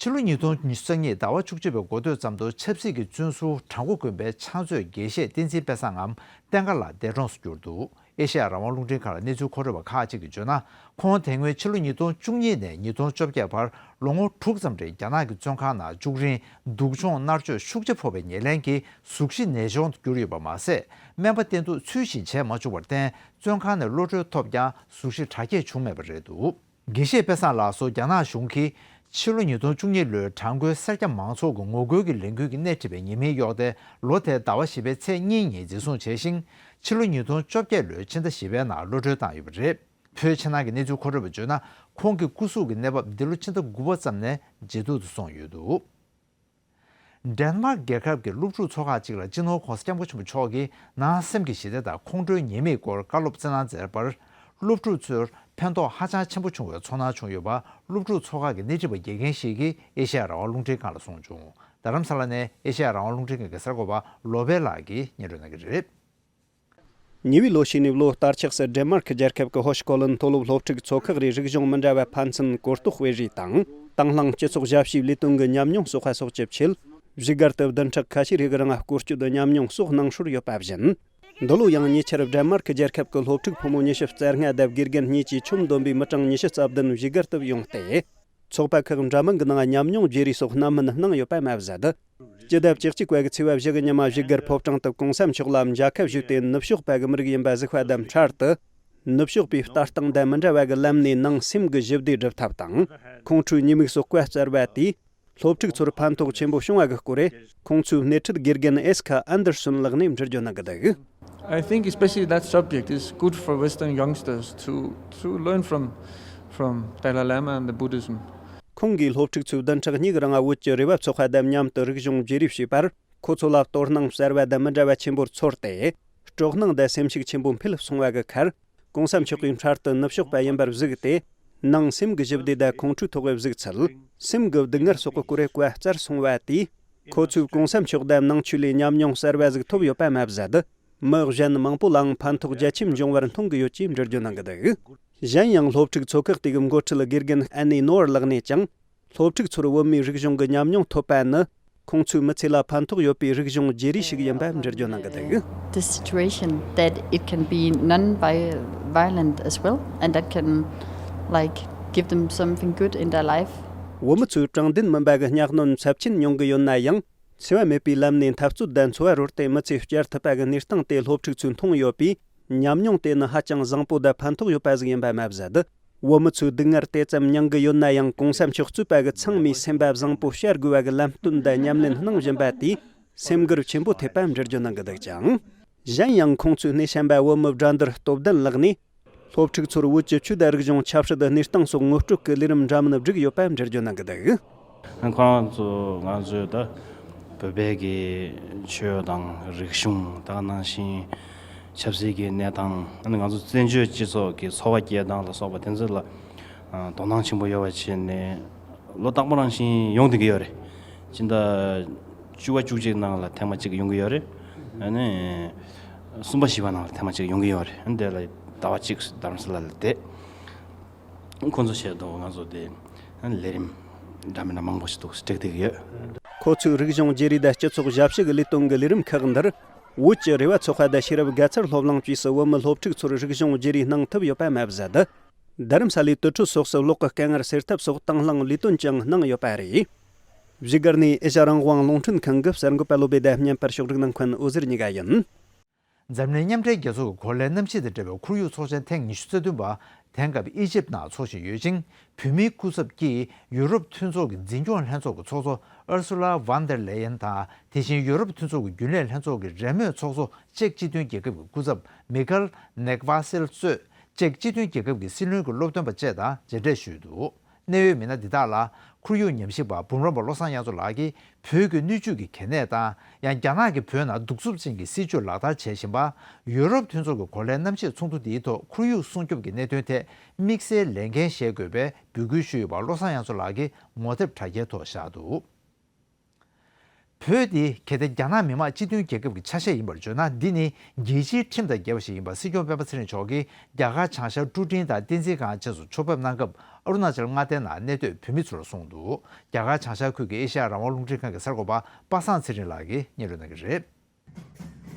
ཕྱི་ལོ་ཉིས་སྟོང་ཉི་ཤུ་རྩ་གཉིས་ཟླ་བ་བཅུ་གཅིག་པའི་འགོ་སྟོད་ཙམ་དུ་ཆབ་སྲིད་ཀྱི་བཙོན་ཟུར་བྲག་འགོ་དགོན་པའི་ཕྱག་མཛོད་དགེ་བཤེས་བསྟན་འཛིན་དཔལ་བཟང་ངམ་བསྟན་དགའ་ལགས་འདས་གྲོངས་སུ་གྱུར་འདུག། ཨེ་ཤེ་ཡ་རང་དབང་རླུང་འཕྲིན་ཁང་ལ་གནས་ཚུལ་མཁོ་སྤྲོད་པ་ཁག་ཅིག་གིས་བརྗོད་ན། ཁོང་དེ་སྔོན་ཕྱི་ལོ་ཉིས་སྟོང་བཅུ་གཉིས་ནས་ཉིས་སྟོང་བཅོ་བརྒྱད་བར་ལོ་ངོ་དྲུག་ཙམ་རིང་རྒྱ་ནག་གི་བཙོན་ཁང་ནང་བཅུག་རིང་སྡུག་སྦྱོང་མནར་གཅོད་ཤུགས་ཆེ་ཕོག་པའི་ཉེར་ལེན་གྱིས་གཟུགས་གཞི་ནད་གཞོང་དུ་གྱུར་ཡོད་པ་མ་ཟད། སྨན་པ་བསྟེན་གཏུག་ཚུལ་བཞིན་བྱས་མ་བཅུག་པར་བརྟེན། བཙོན་ཁང་ནས་གློད་གྲོལ་ཐོབ་ཀྱང་གཟུགས་གཞི་དྲག་སྐྱེད་བྱུང་མེད་པ་རེད་འདུག། དགེ་བཤེས་དཔལ་བཟང་ལགས་སུ་རྒྱ་ནག་གཞུང་གིས་ཕྱི་ལོ་ཉིས་སྟོང་བཅུ་གཉིས་ལོའི་བྲག་འགོའི་སེར་སྐྱ་མང་ཚོགས་ཀྱི་ངོ་རྒོལ་གྱི་ལས་འགུལ་གྱི་སྣེ་ཁྲིད་པའི་ཉེས་མིང་གཡོགས་ཏེ། ལོ་དེའི་ཟླ་བ་བཞི་པའི་ཚེས་གཉིས་ཉིན་འཛིན་བཟུང་བྱས་ཤིང་། ཕྱི་ལོ་ཉིས་སྟོང་བཅོ་བརྒྱད་ལོའི་ཕྱི་ཟླ་བཞི་པའི་ནང་གློད་གྲོལ་བཏང་ཡོད་པ་རེད། བོད་ཕྱི་ནང་གི་གནས་ཚུལ་མཁོ་སྤྲོད་པས་བརྗོད་ན། ཁོང་གི་སྐུ་གཟུགས་ཀྱི་གནས་བབ་འདི་ལོ་ཕྱི་ཟླ་དགུ་པ་ཙམ་ནས་ཇེ་སྡུག་ཏུ་སོང་ཡོད་འདུག། ཌེན་མཱརཀ་རྒྱལ་ཁབ་ཀྱི་སློབ་ཕྲུག་ཚོགས་ཁག་ཅིག་ལ་སྤྱི་ནོར་༧གོང་ས་༧སྐྱབས་མགོན་ཆེན་པོ་མཆོག་གིས་ནང་སེམས་ཀྱི་ཞི་བདེ་དང་ཁོང་ཁྲོའི་ཉེས་དམིགས་སྐོར་བཀའ་སློབ་སྩལ་གནང་མཛད་པར། སློབ་ཕྲུག་ཚོར་ཕན་ཐོགས་ཧ་ཅང་ཆེན་པོ་བྱུང་བའི་ཚོར་སྣང་བྱུང་ཡོད་པ། སློབ་ཕྲུག་ཚོགས་ཁག་གི་སྣེ་ཁྲིད་པ་དགེ་རྒན་ཞིག་གིས་ཨེ་ཤེ་ཡ་རང་དབང་རླུང་འཕྲིན་ཁང་ལ་གསུངས་བྱུང་། རྡ་རམ་ས་ལ་ནས་ཨེ་ཤེ་ཡ་རང་དབང་རླུང་འཕྲིན་ཁང་གི་གསར་འགོད་པ་བློ་བྷེ་ལགས་ཀྱིས་སྙན་སྒྲོན་གནང་གི་རེད། ཉེ་བའི་ལོ་ཤས་ནས་ལོ་ལྟར་ཆགས་སུ་ཌེན་མཱརཀ་རྒྱལ་ཁབ་ཀྱི་ཧོ་ཤི་ཀོ་ལན་མཐོ་སློབ་སློབ་ཕྲུག་ཚོགས་ཁག་རེའི་རིག་གཞུང་མི་འདྲ་བ་ཕན་ཚུན་གོ་རྟོགས་སྤེལ་རེས་དང་། དང་བླངས་སྤྱི་ཚོགས་ཞབས་ཞུའི་ལས་དོན་གྱི་ཉམས་མྱོང་གསོག་པ་སོགས་ཀྱི་ཆེད། བཞུགས་སྒར་དུ་བདུན་ཕྲག་ཁ་ཤས་རིང་རང་སྐོར་སྐྱོད་ཉམས་མྱོང་སོགས་གནང་སྲོལ་ཡོད་པ་བཞིན། འདི་ལོ་ཡང་ཉེ་ཆར་ཌེན་མཱརཀ་རྒྱལ་ཁབ་ཀྱི་སློབ་ཕྲུག་ཕོ་མོ་ཉི་ཤུ་རྩ་ལྔ་དང་དགེ་རྒན་གཉིས་ཀྱིས་ཆོམ་འདོན་པའི་མི་གྲངས་ཉི་ཤུ་རྩ་བདུན་བཞུགས་སྒར་དུ་ཡོང་སྟེ། ཚོགས་པ་ཁག་འདྲ་མིན་གྱི་ནང་ཉམས་མྱོང་བརྗེ་རེས་སོགས་སྣ་མིན་གནང་ཡོད་པ་མ་ཟད། སྤྱི་ཟླ་བཅུ་གཅིག་པ་གི་ཚེས་པ་བཞི་གི་ཉི་མ་བཞུགས་སྒར་ཕོ་བྲང་དུ་གོང་ས་མཆོག་ལ་མཇལ་ཁ་ཞུས་ཏེ། ནུབ་ཕྱོགས་པ་གི་མི་རིགས་ཡིན་པ་གཟིགས་པ་དང་འཕྲལ་དུ། ནུབ་ཕྱོགས་པའི་ལྟ་སྟངས་དང་མི་འདྲ་བ་གི་ལམ་ནས་ནང་སེམས་ཀྱི་ཞི་བདེ་སྒྲུབ་ཐབས་དང་། ཁོང་ཁྲོའི་ཉེས་དམིགས་སོགས་བཀའ་སྩལ་བ་དེས། སློབ་ཕྲུག་ཚོར་ཕན་ཐོགས་ཆེན་པོ་བྱུང་བ་གི་སྐོར། ཁོང་ཚོའི་སྣེ་ཁྲིད་དགེ་རྒན་ཨེ་སི་ཁ་ཨན་དར་སོན་ལགས་ནས་འགྲེལ་བརྗོད་གནང་གི་འདུག། I think especially that subject is good for Western youngsters to to learn from from Dalai Lama and the Buddhism. ཁོང་གིས་སློབ་ཕྲུག་ཚོས་བདུན་ཕྲག་གཉིས་ཀྱི་རིང་བོད་ཀྱི་རེ་བ་ཚོགས་པ་དང་མཉམ་དུ་རིག་གཞུང་བརྗེ་རེས་བྱས་པར། ཁོ་ཚོ་ལ་དོ་སྣང་གསར་བ་དང་མི་འདྲ་བ་ཆེན་པོར་ཚོར་ཏེ། སྤྲོ་སྣང་དང་སེམས་ཤུགས་ཆེན་པོ་འཕེལ་སོང་བ་གི་ཁར། གོང་ས་མཆོག་གིས་འཕྲལ་དུ་ནུབ་ཕྱོགས་པ་ཡིན་པར་གཟིགས་ཏེ། ནང་སེམས་ཀྱི་ཞི་བདེ་དང་ཁོང་ཁྲོའི་ཐོག་གི་གཟིགས་ཚུལ། སེམས་ཀྱི་སྡུག་བསྔལ་སོགས་ཀྱི་སྐོར་བཀའ་སྩལ་སོང་བ་དེས། ཁོ་ཚོས་གོང་ས་མཆོག་དང་ནང་ཆོས་ལས་ཉམས་མྱོང་གསར་བ་ཟིག་ཐོབ་ཡོད་པ་མ་ཟད། མི་གཞན་མང་པོ་ལའང་ཕན་ཐོགས་རྒྱ་ཆེན་འབྱུང་བར་མཐོང་གི་ཡོད་ཅེས་འགྲེལ་བརྗོད་གནང་གི་འདུག། གཞན་ཡང་སློབ་ཕྲུག་ཚོགས་ཁག་དེ་གི་འགོ་ཁྲིད་དགེ་རྒན་ཨན་ནི་ནོར་ལགས་ནས་ཀྱང་། སློབ་ཕྲུག་ཚོར་བོད་མིའི་རིག་གཞུང་གི་ཉམས་མྱོང་ཐོབ་པ་ནི། ཁོང་ཚོའི་མི་ཚེ་ལ་ཕན་ཐོགས་ཡོད་པའི་རིག་གཞུང་བརྗེ་རེས་ཤིག་ཡིན་པ་འགྲེལ་བརྗོད་གནང་གི་འདུག། This situation that it can be non-violent as well, and that can, like, give them something good in their life. བོད་མི་ཚོས་དྲང་བདེན་མིན་པ་གི་གཉའ་གནོན་ཚབས་ཆེན་མྱོང་གི་ཡོད་ན་ཡང་། འཚེ་བ་མེད་པའི་ལམ་ནས་འཐབ་རྩོད་དང་འཚོ་བ་རོལ་ཏེ་མི་ཚེ་བསྐྱལ་ཐུབ་པ་གི་གནས་སྟངས་དེ་སློབ་ཕྲུག་ཚོས་མཐོང་ཡོད་པས། ཉམས་མྱོང་དེ་ནི་ཧ་ཅང་བཟང་པོ་དང་ཕན་ཐོགས་ཡོད་པ་ཟིག་ཡིན་པ་མ་ཟད། བོད་མི་ཚོས་སྡུག་བསྔལ་དེ་ཙམ་མྱང་གི་ཡོད་ན་ཡང་། གོང་ས་མཆོག་གཙོས་པ་གི་ཚང་མས་སེམས་པ་བཟང་པོ་བྱ་དགོས་པ་གི་ལམ་སྟོན་དང་ཉམས་ལེན་གནང་བཞིན་པ་དེས་སེམས་འགུལ་ཆེན་པོ་ཐེབས་པ་འགྲེལ་བརྗོད་གནང་གི་འདུག་ཅིང་། གཞན་ཡང་ཁོང་ཚོའི་སྣེ་ཤན་པ་བོད་མི་དགྲ་འདུལ་སྟོབས་ལྡན་ལགས་ནས། སློབ་ཕྲུག་ཚོར་བོད་ཀྱི་ཆོས་དང་རིག་གཞུང་ཆབ་སྲིད་གནས་སྟངས་སོགས་ངོ་སྤྲོད་ཀྱི་ལས་རིམ་འདྲ་མིན་བསྒྲིགས་ཡོད་པ་འགྲེལ་བརྗོད་གནང་གི་འདུག་ཁོ་རང་ཚོ་ང་ཚོའི་ད་བོད་པའི་གི་ཆོས་དང་རིག་གཞུང་དང་ནང་བཞིན་ཆབ་སྲིད་ཀྱི་གནས་སྟངས། ཨ་ནི་ང་ཚོ་བཙན་བྱོལ་སྤྱི་ཚོགས་ཀྱི་འཚོ་བ་སྐྱེལ་སྟངས་ལ་སོགས་པ་དེ་ཚོ་ལ་དོ་སྣང་ཆེན་པོ་ཡོད་པ་བྱས་ནས་ལོ་རྟག་པར་རང་བཞིན་ཡོང་བསྡད་ཀྱི་ཡོད་རེད། སྤྱི་ཟླ་བཅུ་པ་བཅུ་གཅིག་ནང་ལ་ཐེངས་མ་གཅིག་ཡོང་གི་ཡོད་རེད། ཨ་ནི་གསུམ་པ་བཞི་པ་ནང་ལ་ཐེངས་མ་གཅིག་ཡོང་གི་ཡོད་རེད། ཨ་ནི་དེ་ལ་ཟླ་བ་གཅིག་རྡ་རམ་ས་ལ་ལ་བསྡད། ཁོང་ཚོ་ཆེད་དུ་ང་ཚོ་དེ་ལས་རིམ་འདྲ་མིན་འདྲ་མང་པོ་ཞིག་འདུག་སྒྲིག་བསྡད་ཀྱི་ཡོད། ཁོ་ཚོས་རིག་གཞུང་བརྗེ་རེས་དང་སྤྱི་ཚོགས་ཞབས་ཞུ་གི་ལས་དོན་གྱི་ལས་རིམ་ཁག་འདིར། བོད་ཀྱི་རེ་བ་ཚོགས་པ་དང་ཤེས་རབ་དགའ་ཚོར་སློབ་གླིང་བཅས་སུ་བོད་མི་སློབ་ཕྲུག་ཚོར་རིག་གཞུང་བརྗེ་རེས་གནང་ཐུབ་ཡོད་པ་མ་ཟད། རྡ་རམ་ས་ལའི་དུར་ཁྲོད་སོགས་སུ་གློག་གི་དཀའ་ངལ་སེལ་ཐབས་སོགས་དང་བླངས་ལས་དོན་ཀྱང་གནང་ཡོད་པ་རེད། བཞུགས་སྒར་ནས་ཨེ་ཤ་རང་དབང་རླུང་འཕྲིན་ཁང་གི་གསར་འགོད་པ་བློ་བདེ་དང་བརྙན་པར་ཕྱོགས་སྒྲིག་གནང་མཁན་འོད་ཟེར་གཉིས་ཀ་ཡིན། འཛམ་གླིང་མཉམ་འབྲེལ་རྒྱལ་ཚོགས་ཀྱི་གོ་ལའི་གནམ་གཤིས་དང་འབྲེལ་བའི་ཁོར་ཡུག་ཚོགས་ཆེན་ཐེངས་ཉི་ཤུ་རྩ་བདུན་པ་དེང་སྐབས་ཨི་ཇིབ་ནང་འཚོགས་བཞིན་ཡོད་ཅིང་། བོད་མིའི་སྐུ་ཚབ་ཀྱིས་ཡུ་རོབ་མཐུན་ཚོགས་ཀྱི་འཛིན་སྐྱོང་ལྷན་ཚོགས་ཀྱི་ཚོགས་གཙོ་ཨར་སུ་ལ་ཝན་དར་ལེ་ཡན་དང་། དེ་བཞིན་ཡུ་རོབ་མཐུན་ཚོགས་ཀྱི་རྒྱུན་ལས་ལྷན་ཚོགས་ཀྱི་རེས་མོས་ཚོགས་གཙོ་ཅེཀ་སྤྱི་མཐུན་རྒྱལ་ཁབ་ཀྱི་སྐུ་ཚབ་མི་ཁལ་ནེག་ཝ་སེལ་གཙོས་ཅེཀ་སྤྱི་མཐུན་རྒྱལ་ཁབ་ཀྱི་སྲིད་བློན་གྱི་སློབ་སྟོན་པ་བཅས་དང་མཇལ་འཕྲད་ཞུས་འདུག་གནད་ཡོད་མི་སྣ་འདི་དག་ལ་ཁོར་ཡུག་ཉམས་ཞིབ་པ་འབུམ་རམས་པ་བློ་བཟང་དབྱངས་མཚོ་ལགས་ཀྱིས་བོད་ཀྱི་སྣོད་བཅུད་ཀྱི་གལ་གནད་དང་། ཡང་རྒྱ་ནག་གིས་བོད་ནང་གདུག་རྩུབ་ཅན་གྱི་སྲིད་བྱུས་ལག་བསྟར་བྱེད་བཞིན་པ། ཡུ་རོབ་མཐུན་ཚོགས་ཀྱི་གོ་ལའི་གནམ་གཤིས་ཚོགས་འདུ་འདིའི་ཐོག་ཁོར་ཡུག་སྲུང་སྐྱོབ་ཀྱི་གནད་དོན་ཐད་དམིགས་བསལ་ལས་འགན་བཞེས་དགོས་པའི་འབོད་སྐུལ་ཞུས་ཡོད་པ་བློ་བཟང་དབྱངས་མཚོ་ལགས་ཀྱིས་ངོ་དེབ་དྲ་རྒྱའི་ཐོག་བཞག་འདུག་བོད་འདི་གལ་ཏེ་རྒྱ་ནག་མི་དམངས་སྤྱི་མཐུན་རྒྱལ་ཁབ་ཀྱི་ཆ་ཤས་ཡིན་པར་བརྗོད་ན། འདི་ནི་རྒྱལ་སྤྱིའི་ཁྲིམས་དང་འགལ་བ་ཞིག་ཡིན་པ་སྲིད་སྐྱོང་སྤེན་པ་ཚེ་རིང་མཆོག་གིས་རྒྱ་གར་བྱང་ཤར་ཀྲུ་ཀྲིང་དང་བསྟན་འཛིན་ཁང་བཅས་སུ་ཕྱོགས་ཕེབས་གནང་སྐབས། ཨ་རུ་ན་ཅལ་མངའ་སྡེའི་ནང་གནས་སྡོད་བོད་མི་ཚོར་གསུངས་འདུག་རྒྱ་གར་བྱང་ཤར་ཁུལ་གྱི་ཨེ་ཤ་ཡ་རང་དབང་རླུང་འཕྲིན་ཁང་གི་གསར་འགོད་པ་པ་སངས་ཚེ་རིང་ལགས་ཀྱིས་སྙན་སྒྲོན་གནང་གི་རེད།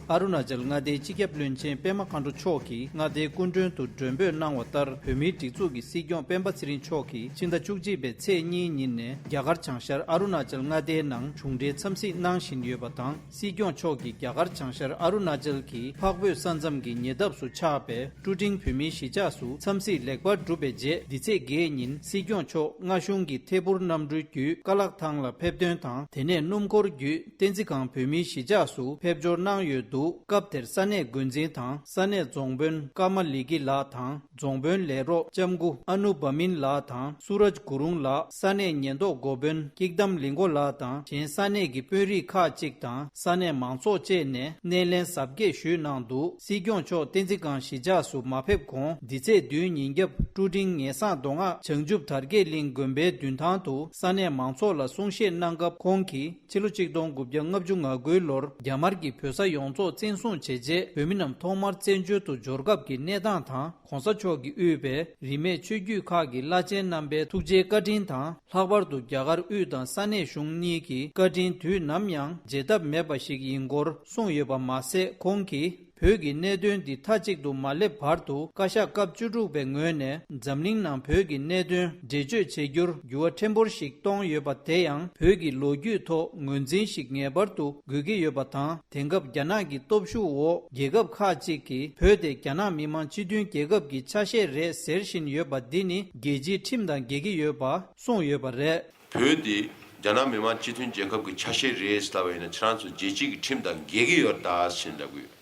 ཨ་རུ་ན་ཅལ་མངའ་སྡེའི་སྤྱི་ཁྱབ་བློན་ཆེན་པད་མ་མཁའ་འགྲོ་མཆོག་གིས་མངའ་སྡེའི་སྐུ་མགྲོན་དུ་མགྲོན་འབོད་གནང་བ་ལྟར། བོད་མིའི་སྒྲིག་འཛུགས་ཀྱི་སྲིད་སྐྱོང་སྤེན་པ་ཚེ་རིང་མཆོག་གིས་ཕྱི་ཟླ་བཅུ་གཅིག་པའི་ཚེས་གཉིས་ཉིན་ནས་རྒྱ་གར་བྱང་ཤར་ཨ་རུ་ན་ཅལ་མངའ་སྡེའི་ནང་གཞུང་འབྲེལ་འཚམས་གཟིགས་གནང་བཞིན་ཡོད་པ་དང་། སྲིད་སྐྱོང་མཆོག་གིས་རྒྱ་གར་བྱང་ཤར་ཨ་རུ་ན་ཅལ་གྱི་འཕགས་བོད་ས་མཚམས་ཀྱི་ཉེ་འདབས་སུ་ཆགས་པའི་ཀྲུ་ཀྲིང་བོད་མིའི་གཞིས་ཆགས་སུ་འཚམས་གཟིགས་ལེགས་པར་གྲུབ་པའི་རྗེས། འདི་ཚེས་བརྒྱད་ཉིན་སྲིད་སྐྱོང་མཆོག་སྔ་གཞུང་གི་ཐད་འཕུར་གནམ་གྲུའི་བརྒྱུད་ཀ་ལག་ཐང་ལ་ཕེབས་ཐོན་དང་། དེ་ནས་སྣུམ་འཁོར་བརྒྱུད་བསྟན་འཛིན་སྒང་བོད་མིའི་གཞིས་ཆགས་སུ་ཕེབས་འབྱོར་གནང་ཡོད་འདུག་སྐབས་དེར་ས་གནས་འགོ་འཛིན་དང་ས་གནས་རྫོང་དཔོན་ཀརྨ་ལི་ཀི་ལགས་དང་། རྫོང་དཔོན་ལས་རོགས་ལྕམ་སྐུ་ཨ་ནུ་བྷ་མིན་ལགས་དང་། སུ་རཱཇ་གུ་རུང་ལགས། ས་གནས་ཉེན་རྟོག་འགོ་དཔོན་ཀིག་དམ་ལིང་གོ་ལགས་དང་། གཞན་ས་གནས་ཀྱི་དཔོན་རིགས་ཁག་ཅིག་དང་ས་གནས་མང་ཚོགས་བཅས་ནས་སྣེ་ལེན་གཟབ་རྒྱས་ཞུས་གནང་འདུག་སྲིད་སྐྱོང་མཆོག་བསྟན་འཛིན་སྒང་གཞིས་ཆགས་སུ་མ་ཕེབས་གོང་། འདི་ཚེས་བདུན་ཉིན་རྒྱབ་ཀྲུ་ཀྲིང་ངེས་གསང་མདོ་སྔགས་བྱང་ཆུབ་དར་རྒྱས་གླིང་དགོན་པའི་མདུན་ཐང་དུ་ས་གནས་མང་ཚོགས་ལ་གསུང་བཤད་གནང་སྐབས། ཁོང་གིས་ཕྱི་ལོ་ཆིག་སྟོང་དགུ་བརྒྱ་ལྔ་བཅུ་ང་དགུའི་ལོར་རྒྱ་དམར་གྱིས་བོད་ས་ཡོངས་རྫོགས་བཙན་བཟུང་བྱས་རྗེས། བོད་མི་རྣམས་ཐོག་མར་བཙན་བྱོལ་དུ་འབྱོར་སྐབས་ཀྱི་གནས་སྟངས་དང་། གོང་ས་མཆོག་གིས་དབུས་པའི་རིས་མེད་ཆོས་བརྒྱུད་ཁག་གི་བླ་ཆེན་རྣམ་པའི་ཐུགས་རྗེའི་བཀའ་དྲིན་དང་། ལྷག་པར་དུ་རྒྱ་གར་དབུས་དང་ས་གནས་གཞུང་གཉིས་ཀྱི་བཀའ་དྲིན་དུས་ནམ་ཡང་བརྗེད་ཐབས་མེད་པ་ཞིག་ཡིན་སྐོར་གསུངས་ཡོད་པ་མ་ཟད། ཁོང་གིས་བོད་ཀྱི་གནད་དོན་འདི་མཐའ་གཅིག་ཏུ་མ་སླེབས་བར་དུ། བཀའ་ཤག་སྐབས་བཅུ་དྲུག་པའི་ངོས་ནས་འཛམ་གླིང་ནང་བོད་ཀྱི་གནད་དོན་འགྲེལ་བརྗོད་བྱེད་རྒྱུར་འགྱུར་བ་ཕྲན་བུ་ཞིག་གཏོང་ཡོད་པ། དེ་ཡང་བོད་ཀྱི་ལོ་རྒྱུས་ཐོག་ངོས་འཛིན་ཞིག་ངེས་པར་དུ་དགོས་ཀྱི་ཡོད་པ་དང་། དེང་སྐབས་རྒྱ་ནག་གི་སྟོབས་ཤུགས་འོག་རྒྱལ་ཁབ་ཁག་ཅིག་གིས་བོད་དེ་རྒྱ་ནག་མི་དམངས་སྤྱི་མཐུན་རྒྱལ་ཁབ་ཀྱི་ཆ་ཤས་རེད་ཟེར་བཞིན་ཡོད་པ་འདི་ནི་རྒྱལ་སྤྱིའི་ཁྲིམས་དང་འགལ་གྱི་ཡོད་པ་གསུངས་ཡོད་པ་རེད། བོད་དེ་རྒྱ་ནག་མི་དམངས་སྤྱི་མཐུན་རྒྱལ་ཁབ་ཀྱི་ཆ་ཤས་རེད་ཟེར་ལབ་པ་ཡིན་ན། ཁྱེད་རང་ཚོ་རྒྱལ་སྤྱི་གི་ཁྲིམས་དང་འགལ་གྱི་ཡོད་ད་ཟེར་ལབ་ཀྱི་ཡོད།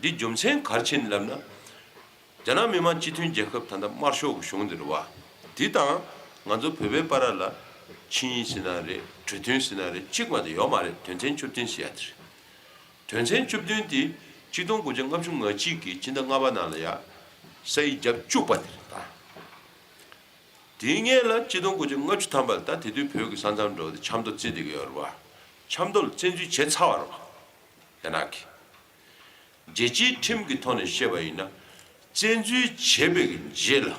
འདི་རྒྱུ་མཚན་ག་རེ་བྱས་ནས་ལབ་ན། རྒྱ་ནག་མི་དམངས་སྤྱི་མཐུན་རྒྱལ་ཁབ་ད་ལྟ་དམར་ཤོག་གི་གཞུང་འདི་རེད་བ། འདི་དང་ང་ཚོ་བོད་པའི་བར་ལ་ཆིངས་ཡིག་ཟེར་ན་རེད། གྲོས་མཐུན་ཟེར་ན་རེད། གཅིག་མ་གཏོགས་ཡོད་མ་རེད། དོན་ཚན་བཅུ་བདུན་ཟེར་ཡ་དེ་རེད། དོན་ཚན་བཅུ་བདུན་དེ་ཆིག་སྟོང་དགུ་བརྒྱ་ལྔ་བཅུ་ང་གཅིག་གི་ཕྱི་ཟླ་ལྔ་པ་ནང་ལ་ཡ་ས་ཡིག་བརྒྱབ་བཅུག་པ་དེ་རེད་ད། དེའི་སྔོན་ལ་ཆིག་སྟོང་དགུ་བརྒྱ་ལྔ་བཅུ་ཐམ་པ་ལ་ད་དེ་དུས་བོད་ཀྱི་ས་མཚམས་འགྲོ་དེ་ཆབ་མདོ་བརྩི་བསྡད་ཀྱི་ཡོད་རེད་བ། ཆབ་མདོ་ལ་བཙན་འཛུལ་བྱས་ཚར་བ་རེད་བ། རྒྱ་ནག་གིས། རྒྱལ་སྤྱིའི་ཁྲིམས་ཀྱི་ཐོག་ནས་བཤད་པ་ཡིན་ན། བཙན་འཛུལ་བྱས་པའི་རྗེས་ལ་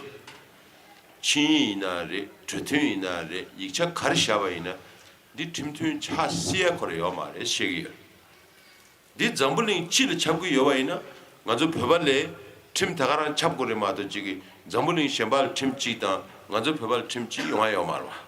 ཆིངས་ཡིག་ཡིན་ན་རེད། གྲོས་མཐུན་ཡིན་ན་རེད། ཡིག་ཆ་ག་རེ་བཞག་པ་ཡིན་ན་འདི་ཁྲིམས་མཐུན་ཆགས་སྲིད་ཡ་ཁོ་རང་ཡོད་མ་རེད་བཤད་ཀྱི་ཡོད། འདི་འཛམ་བུ་གླིང་སྤྱི་ལ་ཁྱབ་ཀྱི་ཡོད་པ་ཡིན་ན། ང་ཚོ་བོད་པ་ལ་ཁྲིམས་ད་ག་རང་ཁྱབ་དགོས་རེད་མ་གཏོགས། གཅིག་གིས་འཛམ་བུ་གླིང་གཞན་པ་ལ་ཁྲིམས་གཅིག་དང་ང་ཚོ་བོད་པ་ལ་ཁྲིམས་གཅིག་ཡོང་ཡ་ཡོད་མ་རེད་བ།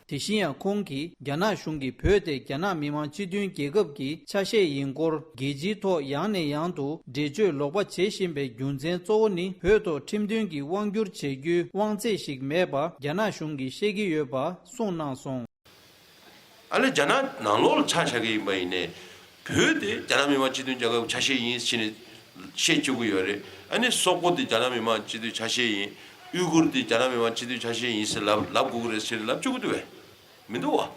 དེ་བཞིན་ཡང་ཁོང་གིས་རྒྱ་ནག་གཞུང་གིས་བོད་དེ་རྒྱ་ནག་མི་དམངས་སྤྱི་མཐུན་རྒྱལ་ཁབ་ཀྱི་ཆ་ཤས་ཡིན་སྐོར་རྒྱལ་སྤྱིའི་ཐོག་ཡང་ནས་ཡང་དུ་འགྲེལ་བརྗོད་ལོག་པ་བྱེད་བཞིན་པའི་རྒྱུ་མཚན་གཙོ་བོ་ནི། བོད་ཐོག་ཁྲིམས་མཐུན་གྱི་དབང་བསྒྱུར་བྱེད་རྒྱུའི་དབང་ཚད་ཞིག་མེད་པ་རྒྱ་ནག་གཞུང་གིས་བཤད་ཀྱི་ཡོད་པ་གསུངས་གནང་སོང་། ཨ་ནི་རྒྱ་ནག་ནང་ལོགས་ལ་ཆ་བཞག་གི་ཡིན་པ་ཡིན་ནའི། བོད་དེ་རྒྱ་ནག་མི་དམངས་སྤྱི་མཐུན་རྒྱལ་ཁབ་ཆ་ཤས་ཡིན་ཟེར་ནས་བཤད་བཅུག་གི་ཡོད་རེད། ཨ་ནི་སོག་པོ་དེ་རྒྱ་ནག་མི་དམངས་སྤྱི་མཐུན་ཆ་ཤས་ཡིན། ཨུས་གུར་དེ་རྒྱ་ནག་མི་དམངས་སྤྱི་མཐུན་ཆ་ཤས་ཡིན་ཟེར་ལབ་ལབ་དགོས་ཀྱི་རེད་ཟེར་ནས་ལབ་བཅུག་གི་འདུག་བས། མི་འདུག་བ།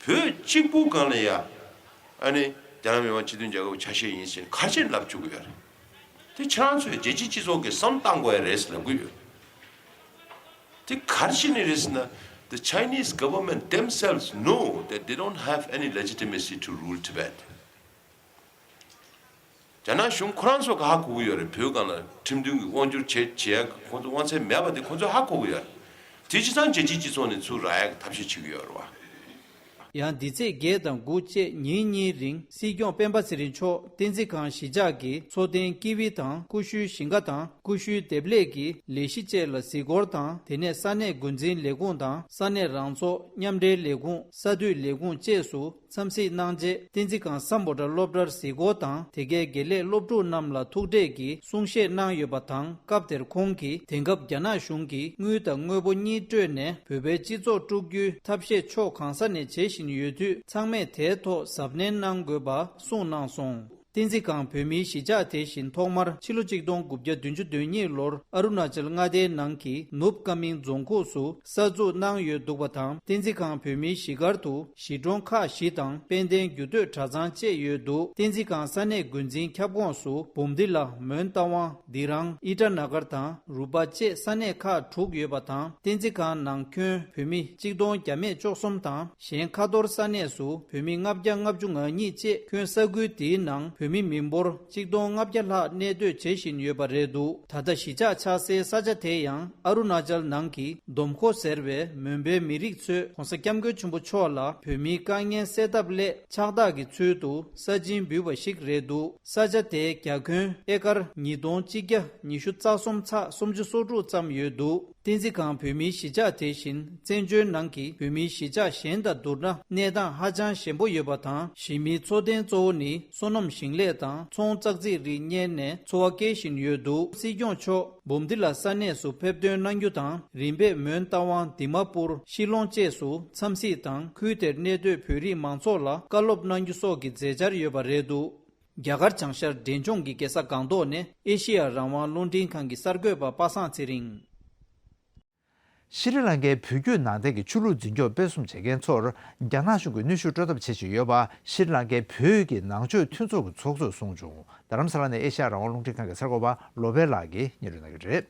བོད་གཅིག་པུ་སྒང་ལ་ཡ། ཨ་ནི་རྒྱ་ནག་མི་དམངས་སྤྱི་མཐུན་རྒྱལ་ཁབ་ཆ་ཤས་ཡིན་ཟེར་ནས་ག་རེ་བྱས་ནས་ལབ་བཅུག་གི་ཡོད་རེད། དེ་ཁྱེད་རང་ཚོས་རྒྱལ་སྤྱིའི་སྤྱི་ཚོགས་ཀྱིས་བསམ་བཏང་དགོས་ཡ་རེད་ཟེར་ལབ་གི་ཡོད། དེ་ག་རེ་བྱས་ནས་རེད་ཟེར་ན། The Chinese government themselves know that they don't have any legitimacy to rule Tibet. རྒྱ་ནག་གཞུང་ཁོ་རང་ཚོ་ག་ཧ་གོ་གི་ཡོད་རེད། བོད་སྒང་ལ་ཁྲིམས་མཐུན་གྱི་དབང་སྒྱུར་བྱེད་བྱེད་ཡ་ཁོང་ཚོ་དབང་ཚད་མེད་པ་དེ་ཁོང་ཚོས་ཧ་གོ་གི་ཡོད་རེད། དེ་བྱས་ཙང་རྒྱལ་སྤྱིའི་སྤྱི་ཚོགས་ནས་ཚུར་རག་ཡ་གི་ཐབས་ཤེས་བྱེད་ཀྱི་ཡོད་རེད་བ། ཡང་འདི་ཚེས་བརྒྱད་དང་དགུ་བཅས་ཉིན་གཉིས་རིང་སྲིད་སྐྱོང་སྤེན་པ་ཚེ་རིང་མཆོག་བསྟན་འཛིན་ཁང་གཞིས་ཆགས་ཀྱི་མཚོ་ལྡན་ཀི་ཝི་དང་ཀུ་ཤུའི་ཞིང་ཁ་དང་ཀུ་ཤུའི་འདེབས་ལས་ཀྱི་ལས་གཞི་བཅས་ལ་གཟིགས་སྐོར་དང་། དེ་ནས་ས་གནས་འགོ་འཛིན་ལས་ཁུངས་དང་ས་གནས་རང་ཚོགས་མཉམ་འབྲེལ་ལས་ཁུངས། ས་འཐུས་ལས་ཁུངས་བཅས་སུ་འཚམས་གཟིགས་གནང་རྗེས། བསྟན་འཛིན་ཁང་སམ་བྷོ་ཊ་སློབ་གྲྭར་གཟིགས་སྐོར་དང་། དེ་གའི་དགེ་ལས་སློབ་ཕྲུག་རྣམས་ལ་ཐུག་འཕྲད་ཀྱིས་གསུང་བཤད་གནང་ཡོད་པ་དང་། སྐབས་དེར་ཁོང་གིས་དེང་སྐབས་རྒྱ་ནག་གཞུང་གིས་དངུལ་དང་དངོས་པོ་གཉིས་སྤྲོད་ནས་བོད་པའི་སྤྱི་ཚོགས་དཀྲུག་རྒྱུའི་ཐབས་ཤེས་ཕྱོགས་གང་ས་ནས་བྱེད་བཞིན་ཡོད་དུས། ཚང་མས་དེའི་ཐོག་གཟབ་ནན་གནང་དགོས་པ་གསུངས་གནང་སོང་། བསྟན་འཛིན་ཁང་བོད་མིའི་གཞིས་ཆགས་དེ་བཞིན་ཐོག་མར་ཕྱི་ལོ་གཅིག་སྟོང་དགུ་བརྒྱ་བདུན་ཅུ་དོན་གཉིས་ལོར་ཨ་རུ་ན་ཅལ་མངའ་སྡེའི་ནང་གི་ནུབ་ཀ་མིང་རྫོང་ཁོངས་སུ་གསར་འཛུགས་གནང་ཡོད་འདུག་པ་དང་། བསྟན་འཛིན་ཁང་བོད་མིའི་གཞིས་སྒར་དུ་གཞིས་གྲོང་ཁག་བཞི་དང་དཔལ་ལྡན་རྒྱུད་སྟོད་གྲྭ་ཚང་བཅས་ཡོད་འདུག་བསྟན་འཛིན་ཁང་ས་གནས་འགོ་འཛིན་ཁྱབ་ཁོངས་སུ་འབུམ་སྡེ་ལ། མོན་རྟ་དབང་། དི་རང་། ཨི་ཊ་ན་གར་དང་རུ་པ་བཅས་ས་གནས་ཁག་དྲུག་ཡོད་པ་དང་། བསྟན་འཛིན་ཁང་ནང་ཁྱོན་བོད་མི་གཅིག་སྟོང་བརྒྱ་མེད་བཅུ་གསུམ་དང་། གཞན་ཁ་ཐོར་ས་གནས་སུ་བོད་མི་ལྔ་བརྒྱ་ལྔ་བཅུ་ང་གཉིས་བཅས་ཁྱོན་ས་ཁུལ་དེའི་ནང་བོད་མི་མི་འབོར་གཅིག་སྟོང་ལྔ་བརྒྱ་ལྷག་གནས་སྡོད་བྱེད་བཞིན་ཡོད་པ་རེད་འདུག་ད་ལྟ་གཞིས་ཆགས་ཆགས་སའི་ས་ཆ་དེ་ཡང་ཨ་རུ་ན་ཅལ་ནང་གི་ལྡོམ་ཁོ་ཟེར་བའི་མོན་པའི་མི་རིགས་ཚོས་༸གོང་ས་༸སྐྱབས་མགོན་ཆེན་པོ་མཆོག་ལ་བོད་མིའི་དཀའ་ངལ་སེལ་ཐབས་སླད་ཕྱག་རྟགས་ཀྱི་ཚུལ་དུ་ས་སྦྱིན་འབུལ་བ་ཞིག་རེད་འདུག་ས་ཆ་དེའི་རྒྱ་ཁྱོན་ཨེ་ཀར་ཉིས་སྟོང་གཅིག་བརྒྱ་ཉི་ཤུ་རྩ་གསུམ་ཚེག་སུམ་ཅུ་སོ་དྲུག་ཙམ་ཡོད་འདུག་བསྟན་འཛིན་ཁང་བོད་མིའི་གཞིས་ཆགས་དེ་བཞིན་བཙན་བྱོལ་ནང་གི་བོད་མིའི་གཞིས་ཆགས་གཞན་དང་བསྡུར་ན་གནས་སྟངས་ཧ་ཅང་ཞན་པོ་ཡོད་པ་དང་། གཞིས་མིའི་འཚོ་རྟེན་གཙོ་བོ་ནི་སོ་ནམ་ཞིང་ལས་དང་ཚོང་ཙག་ཙིག་རིགས་གཉེར་ནས་འཚོ་བ་སྐྱེལ་བཞིན་ཡོད་འདུག་སྲིད་སྐྱོང་མཆོག་འབུམ་སྡེ་ལ་ས་གནས་སུ་ཕེབས་ཐོན་གནང་རྒྱུ་དང་། རིམ་པས་མོན་རྟ་དབང་། དི་མ་པུར། ཤི་ལོང་བཅས་སུ་འཚམས་གཟིགས་དང་། ཁུལ་དེར་གནས་སྡོད་བོད་རིགས་མང་ཚོགས་ལ་བཀའ་སློབ་གནང་རྒྱུ་སོགས་ཀྱི་མཛད་འཆར་ཡོད་པ་རེད་འདུག་རྒྱ་གར་བྱང་ཤར་འབྲས་ལྗོངས་ཀྱི་རྒྱལ་ས་སྒང་ཏོག་ནས་ཨེ་ཤེ་ཡ་རང་དབང་རླུང་འཕྲིན་ཁང་གི་གསར་འགོད་པ་པ་སངས་ཚེ་རིང་། ཤྲི་ལང་ཀའི་བོད་བརྒྱུད་ནང་བསྟན་གྱི་ཆོས་ལུགས་འཛིན་སྐྱོང་སྤེལ་གསུམ་བྱེད་མཁན་ཚོར་རྒྱ་ནག་གཞུང་གིས་གནོན་ཤུགས་སྤྲོད་ཐབས་བྱེད་བཞིན་ཡོད་པ་ཤྲི་ལང་ཀའི་བོད་ཀྱི་ནང་ཆོས་མཐུན་ཚོགས་ཀྱི་ཚོགས་གཙོས་གསུངས་བྱུང་། རྡ་རམ་ས་ལ་ནས་ཨེ་ཤ་ཡ་རང་དབང་རླུང་འཕྲིན་ཁང་གི་གསར་འགོད་པ་ལོ་པེ་ལགས་ཀྱིས་སྙན་སྒྲོན་གནང་གི་རེད།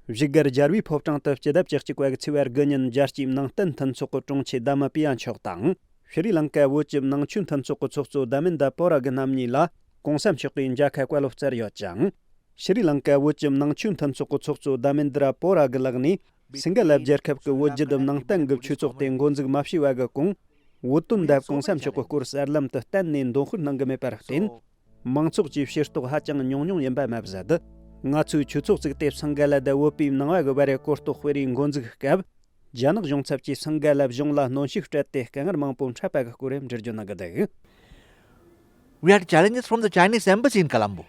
བཞུགས་སྒར་རྒྱལ་བའི་ཕོ་བྲང་དུ་སྤྱི་ཟླ་བཅུ་གཅིག་པའི་ཚེས་པ་དགུ་ཉིན་རྒྱལ་སྤྱིའི་ནང་བསྟན་མཐུན་ཚོགས་ཀྱི་དྲུང་ཆེ་ལྡན་མ་པི་ཡ་མཆོག་དང་། ཤྲི་ལང་ཀ་བོད་ཀྱི་ནང་ཆོས་མཐུན་ཚོགས་ཀྱི་ཚོགས་གཙོ་དྷ་མེན་དྲ་པོ་ར་གི་རྣམ་གཉིས་ལ་གོང་ས་མཆོག་གིས་མཇལ་ཁ་བཀའ་སློབ་སྩལ་ཡོད་ཅིང་། ཤྲི་ལང་ཀ་བོད་ཀྱི་ནང་ཆོས་མཐུན་ཚོགས་ཀྱི་ཚོགས་གཙོ་དྷ་མེན་དྲ་པོ་ར་གི་ལག་ནས་སིང་ག་ལ་རྒྱལ་ཁབ་ཀྱི་བོད་བརྒྱུད་ནང་བསྟན་གྱི་ཆོས་ཚོགས་དེ་འགོ་འཛུགས་མ་བྱས་པ་གི་གོང་། བོད་དོན་དང་གོང་ས་མཆོག་གི་སྐོར་གསར་ལམ་དུ་གཏན་ནས་འདོན་སྤེལ་གནང་གི་མེད་པར་བརྟེན། མང་ཚོགས་ཀྱི་ཕྱིར་རྟོག་ཧ་ཅང་ཉུང་ཉུང་ཡིན་པ་མ་ཟད། ང་ཚོས་ཆོས་ཚོགས་བཙུགས་ཏེ་སིང་ག་ལ་དང་བོད་པའི་ནང་པ་གི་བར་རའི་གོ་རྟོགས་སྤེལ་རེས་འགོ་འཛུགས་སྐབས། རྒྱ་ནག་གཞུང་ཚབ་ཀྱིས་སིང་ག་ལ་གཞུང་ལ་གནོན་ཤུགས་སྤྲད་དེ་དཀའ་ངལ་མང་པོ་འཕྲད་པ་གི་སྐོར་འགྲེལ་བརྗོད་གནང་གི་འདུག We had challenges from the Chinese embassy in Colombo.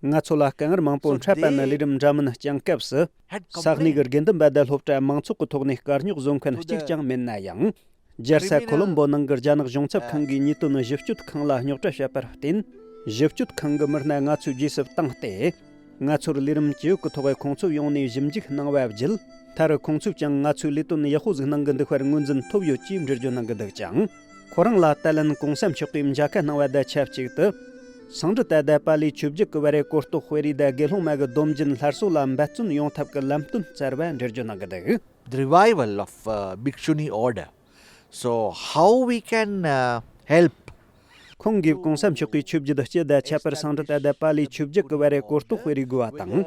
ང་ཚོ་ལ་དཀའ་ངལ་མང་པོ་འཕྲད་པ་ནི་ལས་རིམ་འདྲ་མིན་བསྐྱངས་སྐབས་སུ། ས་གནས་ཀྱི་དགེ་འདུན་པ་དང་སློབ་གྲྭ་མང་ཚོགས་ཀྱི་ཐོག་ནས་དཀའ་རྙོག་བཟོ་མཁན་གཅིག་ཀྱང་མེད་ན་ཡང་། རྒྱལ་ས་ཁོ་ལོམ་བོ་ནང་གི་རྒྱ་ནག་གཞུང་ཚབ་ཁང་གིས་ཉེས་དོན་ཞིབ་དཔྱོད་ཁང་ལ་རྙོག་དྲ་བཤད་པར་བརྟེན། ཞིབ་དཔྱོད་ཁང་གི་མི་སྣ་ང་ཚོའི་རྗེས་སུ་བཏང་སྟེ། ང་ཚོར་ལས་རིམ་ཇི་ཡོད་ཀྱི་ཐོག་ཁོང་ཚོའི་ཡོང་ནས་ཞིབ་འཇུག་གནང་བ་བརྒྱུད། མཐར་ཁོང་ཚོས་ཀྱང་ང་ཚོའི་ལས་དོན་ཡག་པོ་ཟིག་གནང་གི་འདུག་པར་ངོས་འཛིན་ཐོབ་ཡོད་ཅེས་འགྲེལ་བརྗོད་གནང་གི་འདུག་ཅིང་། ཁོ་རང་ལ་ད་ལན་གོང་ས་མཆོག་གིས་མཇལ་ཁ་གནང་བ་དང་ཆབས་ཅིག་ཏུ། སཾ་སྐྲྀ་ཏ་དང་པཱ་ལིའི་ཆོས་བརྒྱུད་ཀྱི་བར་རའི་གོ་རྟོགས་སྤེལ་རེས་དང་དགེ་སློང་མ་གི་སྡོམ་རྒྱུན་སླར་གསོ་ལ་འབད་བརྩོན་ཡོང་ཐབས་ཀྱི་ལམ་སྟོན་སྩལ་བ་འགྲེལ་བརྗོད་གནང་གི་འདུག The revival of uh, Bhikshuni order. So, how we can uh, help? ཁོང་གིས་གོང་ས་མཆོག་གིས་ཆོས་བརྒྱུད་སྤྱི་དང་ཁྱད་པར་སཾ་སྐྲྀ་ཏ་དང་པཱ་ལིའི་ཆོས་བརྒྱུད་ཀྱི་བར་རའི་གོ་རྟོགས་སྤེལ་རེས་དགོས་པ་དང་།